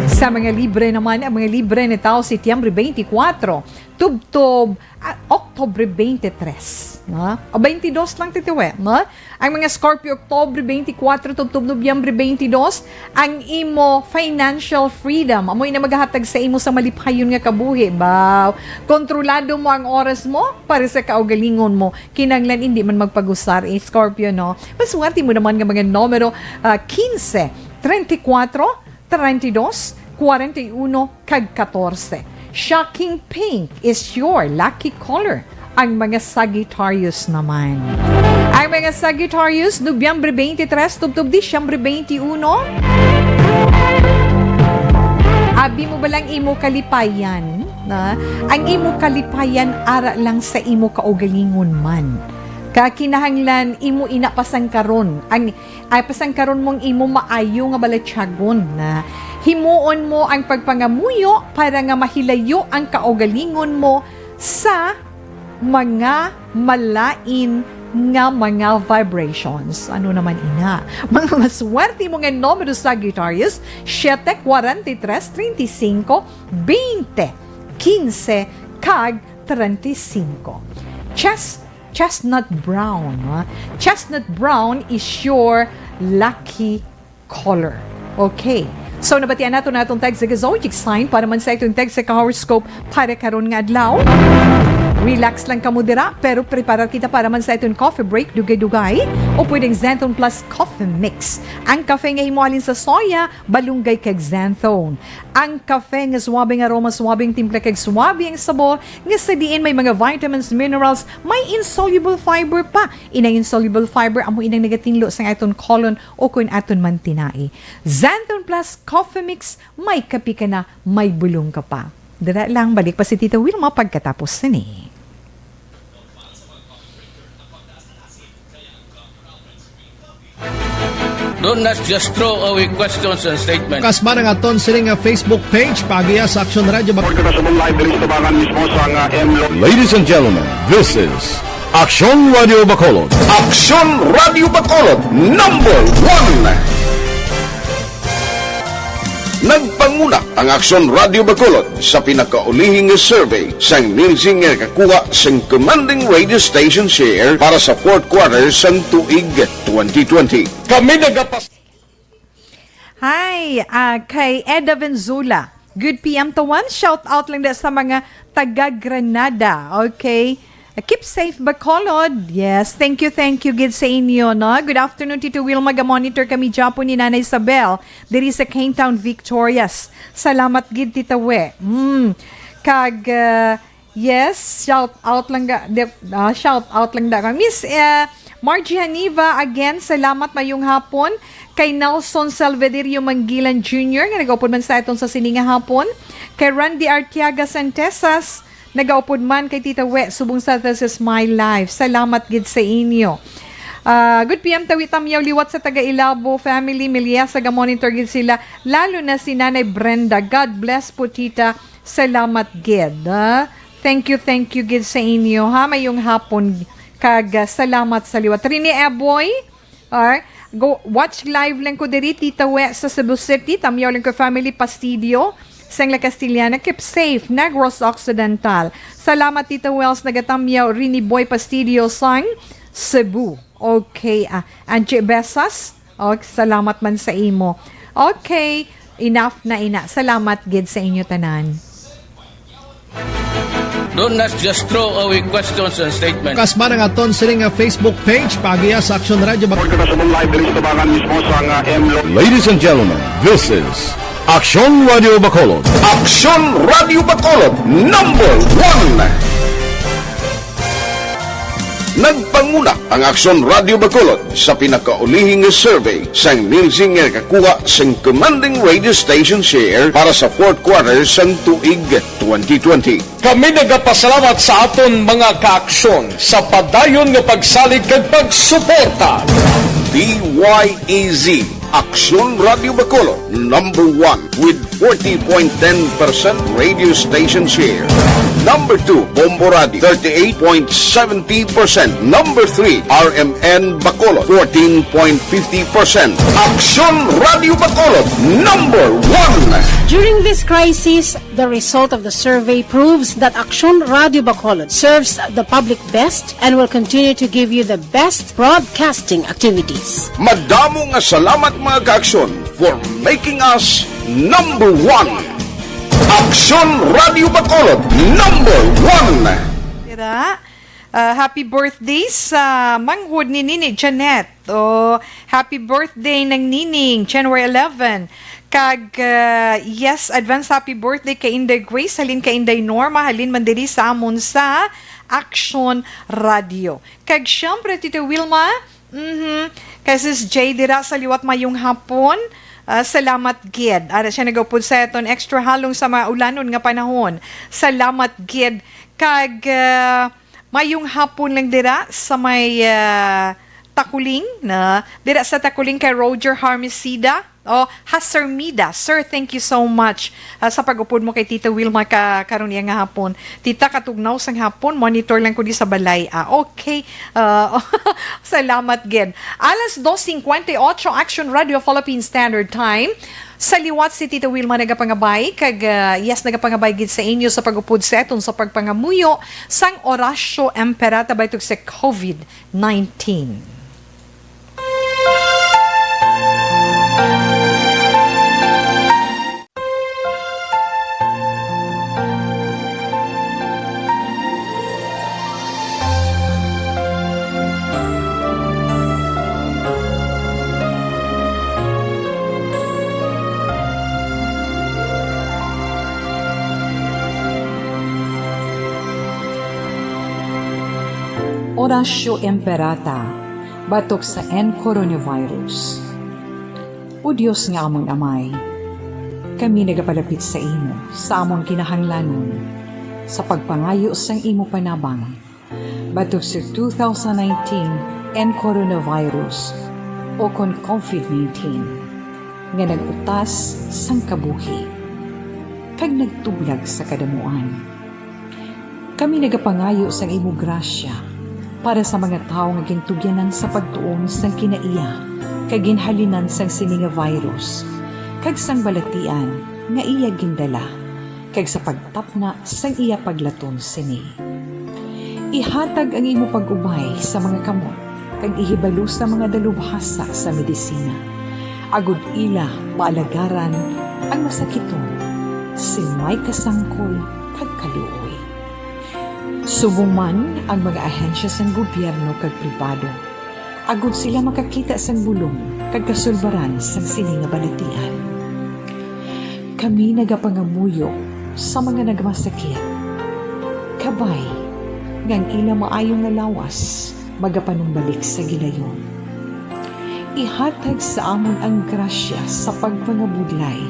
Sa mga Libre naman, ang mga Libre natawo Setyembre twenty-four, tubtob, ah, Oktubre twenty-three, no? O, twenty-two lang, Tita We, no? Ang mga Scorpio, Oktubre twenty-four, tubtob Nobyembre twenty-two, ang imo financial freedom, amo na magahatag sa imo sa malipayon nga kabuhi. Baw, kontrolado mo ang oras mo para sa kaugalingon mo. Kinahanglan hindi man magpagusar, eh, Scorpio, no? Maswerte mo naman nga mga numero, ah, quince, treinta y cuatro, treinta y dos, cuarenta y uno, kag catorce. Shocking pink is your lucky color. Ang mga Sagittarius naman. Ang mga Sagittarius, Nobyembre twenty-three, tubtob Disyembre twenty-uno. Abi mo ba lang imo kalipayan, na? Ang imo kalipayan ara lang sa imo kaugalingon man. Ka kinahanglan imo ina pasangkaron ang Ay, pasangkaron mong imo maayo nga balatyagon, na himuon mo ang pagpangamuyo para nga mahilayo ang kaugalingon mo sa mga malain nga mga vibrations. Ano naman ina? Mga maswerte mo nga numero, Sagittarius, siete, cuarenta y tres, treinta y cinco, veinte, quince, kag treinta y cinco. Chest, chestnut brown, ha? Chestnut brown is your lucky color. Okay. So, nabatian nato na atong text sa zodiac sign para man sa itong text sa horoscope para karon nga adlaw. Relax lang kamo dira, pero preparar kita para man sa itong coffee break, dugay-dugay, o pwedeng Xanthone Plus Coffee Mix. Ang kafe nga himo halin sa soya, balunggay kag xanthone. Ang kafe nga suabe nga aroma, suabe ang timpla kag suabe ang sabor, nga sa diin may mga vitamins, minerals, may insoluble fiber pa. Inang insoluble fiber amo inang nagatinlo sang aton colon o kon aton man tinai. Xanthone Plus Coffee Mix, may kape ka na, may bulong ka pa. Dira lang, balik pa si Tita Wilma pagkatapos sini. Don't not just throw away questions and statements. Kasma nga aton sini nga Facebook page, pagiya sa Aksyon Radio Bac- Report ka sa live diri sa tubangan mismo sa nga M Lo. Ladies and gentlemen, this is Aksyon Radio Bacolod. Aksyon Radio Bacolod, number one. Nagpanguna ang Aksyon Radio Bacolod sa pinakaulihi nga survey sang Nielsen nga nakakuha sang commanding radio station share para sa fourth quarter sang tuig twenty twenty. Kami nagapas- Hi, ah, kay Eda Venzula. Good P M to one. Shout out lang da sa mga taga Granada. Okay. Keep safe, Bacolod. Yes, thank you, thank you, gid sa inyo, no? Good afternoon, Tito Wilma. Ga-monitor kami dyan po ni Nanay Isabel, diri sa Kingtown, Victorias. Salamat gid, Tita We. Mm. Kag, uh, yes, shout out lang ga, di, uh, shout out lang da. Miss uh, Margie Haniva, again, salamat, mayong hapon. Kay Nelson Salvederio Mangilan Junior, nga nag-upod man sa aton sa sini nga hapon. Kay Randy Artiaga Santesas, nagaupod man kay Tita We subong sa This Is My Life. Salamat gid sa inyo. Uh, good P M, Tawi Tamyaw liwat sa taga Ilabo family, Milyasa, ga-monitor gid sila, lalo na si Nanay Brenda. God bless po, Tita. Salamat gid. Uh, thank you, thank you gid sa inyo, ha. Mayong hapon kag uh, salamat sa liwat. Rene Eboy, Or, go, watch live lang ko diri, Tita We, sa Cebu City. Tamyaw lang ko family, Pastidio, sang La Castellana. Keep safe, Negros Occidental. Salamat, Tita Wells, nagatamyaw, Rini Boy Pastidio, sang Cebu. Okay, ah, Angie Besas, oh, salamat man sa imo. Okay, enough na ina. Salamat gid sa inyo tanan. Do not just throw away questions and statements. Kasma nga aton sini nga Facebook page, pagiya sa Aksyon Radio Bac- Pagkakasabong live diri sa tabangan mismo sa nga M Lo. Ladies and gentlemen, this is Aksyon Radio Bacolod. Aksyon Radio Bacolod, number one. Nagpanguna ang Aksyon Radio Bacolod sa pinakaulihi nga survey sang Nielsen nga nakakuha sang commanding radio station share para sa fourth quarter sang tuig twenty twenty. Kami nagapasalamat sa aton mga kaaksyon sa padayon nga pagsalig kag pagsuporta. D Y E Z, Aksyon Radio Bacolod, number one with forty point ten percent radio station share. Number two, Bombo Radio, thirty-eight point seventy percent. Number three, R M N Bacolod, fourteen point fifty percent. Aksyon Radio Bacolod, number one. During this crisis, the result of the survey proves that Aksyon Radio Bacolod serves the public best and will continue to give you the best broadcasting activities. Madamo nga salamat, mga kaaksyon, for making us number one. Aksyon Radio Bacolod, number one. Dira, ah, happy birthday sa manghod ni Nini Janet. Oh, happy birthday, Nang Nining, January eleven. Kag, ah, yes, advance happy birthday kay Inday Grace, halin kay Inday Norma, halin man diri sa amon sa Action Radio. Kag syempre, Tito Wilma, mhm, kay Sis Jay dira sa liwat, mayong hapon. Ah, salamat gid. Ara siya nagupod sa aton extra halong sa maulanon nga panahon. Salamat gid. Kag, ah, mayong hapon lang dira sa may, ah, Takuling, na dira sa Takuling kay Roger Harmisida. Oh, Hasermida, sir, thank you so much, ah, sa pag-upod mo kay Tita Wilma ka karon iya nga hapon. Tita, katugnaw sang hapon, monitor lang ko di sa balay. Ah, okay. Ah, salamat gid. Alas dos cincuenta y ocho, Action Radio Philippine Standard Time. Sa liwat si Tita Wilma nagapangabay, kag, ah, yes, nagapangabay gid sa inyo sa pag-upod sa aton sa pagpangamuyo sang Oratio Imperata batok sa COVID nineteen. Oratio Imperata, batok sa N coronavirus. O Dios nga amon Amay, kami nagapalapit sa imo sa amon kinahanglanon sa pagpangayo sang imo panabang batok sa two thousand nineteen N coronavirus, o kon COVID nineteen, nga nag-utas sang kabuhi kag nagtublag sa kadamuan. Kami nagapangayo sang imo grasya para sa mga tawo nga gintugyanan sa pagtuon sang kinaiya kag ginhalinan sang sini nga virus kag sang balatian nga iya gindala, kag sa pagtapna sang iya paglaton sini. Ihatag ang imo pag-ubay sa mga kamot kag ihibalo sa mga dalubhasa sa medisina, agod ila maalagaran ang masakiton sing may kasangkol kag kaluoy. Subong man ang mga ahensya sang gobyerno kag pribado, agod sila makakita sang bulong kag kasulbaran sang sini nga balatian. Kami nagapangamuyo sa mga nagmasakit, kabay nga ang ila maayo nga lawas magapanumbalik sa gilayon. Ihatag sa amon ang grasya sa pagpangabudlay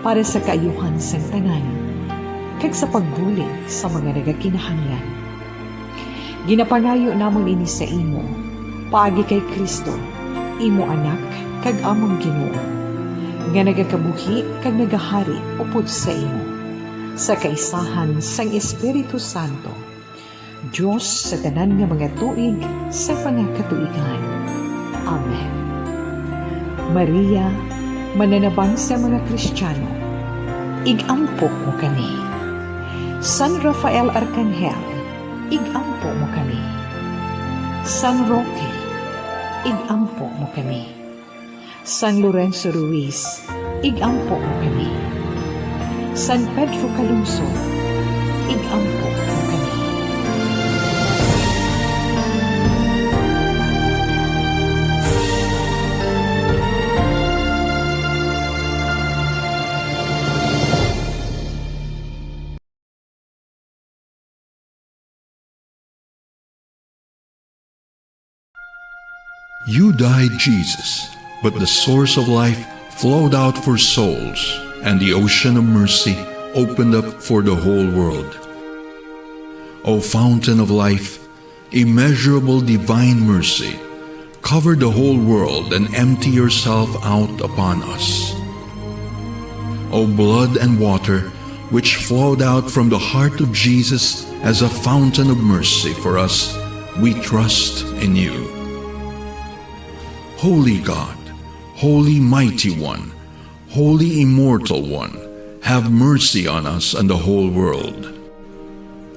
para sa kaayuhan sang tanan, kag sa pagbulig sa mga nagakinahanglan. Ginapangayo namon ini sa imo, paagi kay Cristo, imo Anak kag amon Ginoo, nga nagakabuhi kag nagahari upod sa imo, sa kaisahan sang Espiritu Santo, Dios sa tanan nga mga tuig sa mga katuigan. Amen. Maria, mananabang sa mga Kristiyano, ig-ampo mo kami. San Rafael Arcangel, ig-ampo mo kami. San Roque, ig-ampo mo kami. San Lorenzo Ruiz, ig-ampo mo kami. San Pedro Calungsod, ig-ampo mo kami. You died, Jesus, but the source of life flowed out for souls, and the ocean of mercy opened up for the whole world. O fountain of life, immeasurable divine mercy, cover the whole world and empty yourself out upon us. O blood and water, which flowed out from the heart of Jesus as a fountain of mercy for us, we trust in you. Holy God, Holy Mighty One, Holy Immortal One, have mercy on us and the whole world.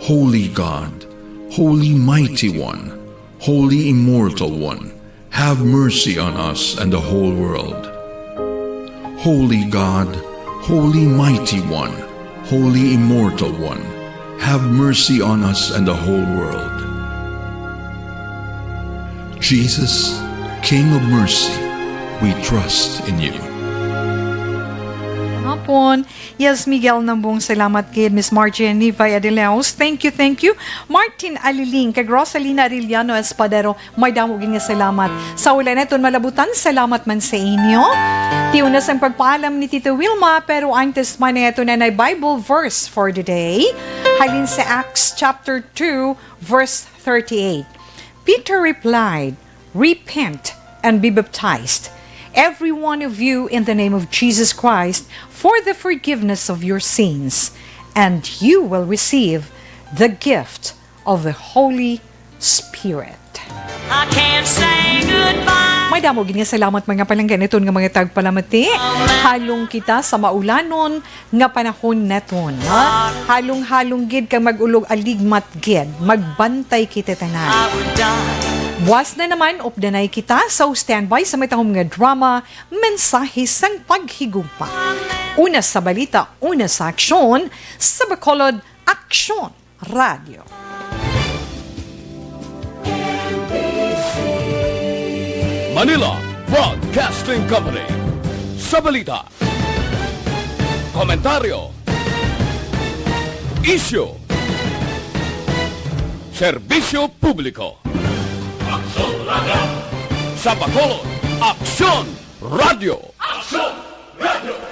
Holy God, Holy Mighty One, Holy Immortal One, have mercy on us and the whole world. Holy God, Holy Mighty One, Holy Immortal One, have mercy on us and the whole world. Jesus, King of mercy, we trust in you. Hapon, Yes, Miguel Nambong, salamat gid. Miss Margie Nivay Adileos, thank you, thank you. Martin Aliling, kag Rosalina Arellano Espadero, may damo gid nga salamat. Sa wala naton malabutan, salamat man sa inyo. Ti una sang pagpaalam ni Tita Wilma, pero antes man naton anay Bible verse for the day. Halin sa Acts chapter two, verse thirty-eight. Peter replied, "Repent and be baptized, every one of you in the name of Jesus Christ for the forgiveness of your sins, and you will receive the gift of the Holy Spirit. I can't say goodbye. May damo gid nga salamat, mga palangga, niton nga mga tagpalamati. Halong kita sa maulanon nga panahon naton, ha? Halong-halong gid kag mag-ulog aligmat gid. Magbantay kita tanan. I would die. Buas na naman, updanay kita sa standby sa matahom nga drama, Mensahe sang Paghigugma. Una sa balita, una sa aksyon, sa Bacolod Aksyon Radyo. Manila Broadcasting Company. Sa balita, komentaryo, isyu, serbisyo publiko. Aksyon Radio. Sa Bacolod, Aksyon Radio. Aksyon Radio.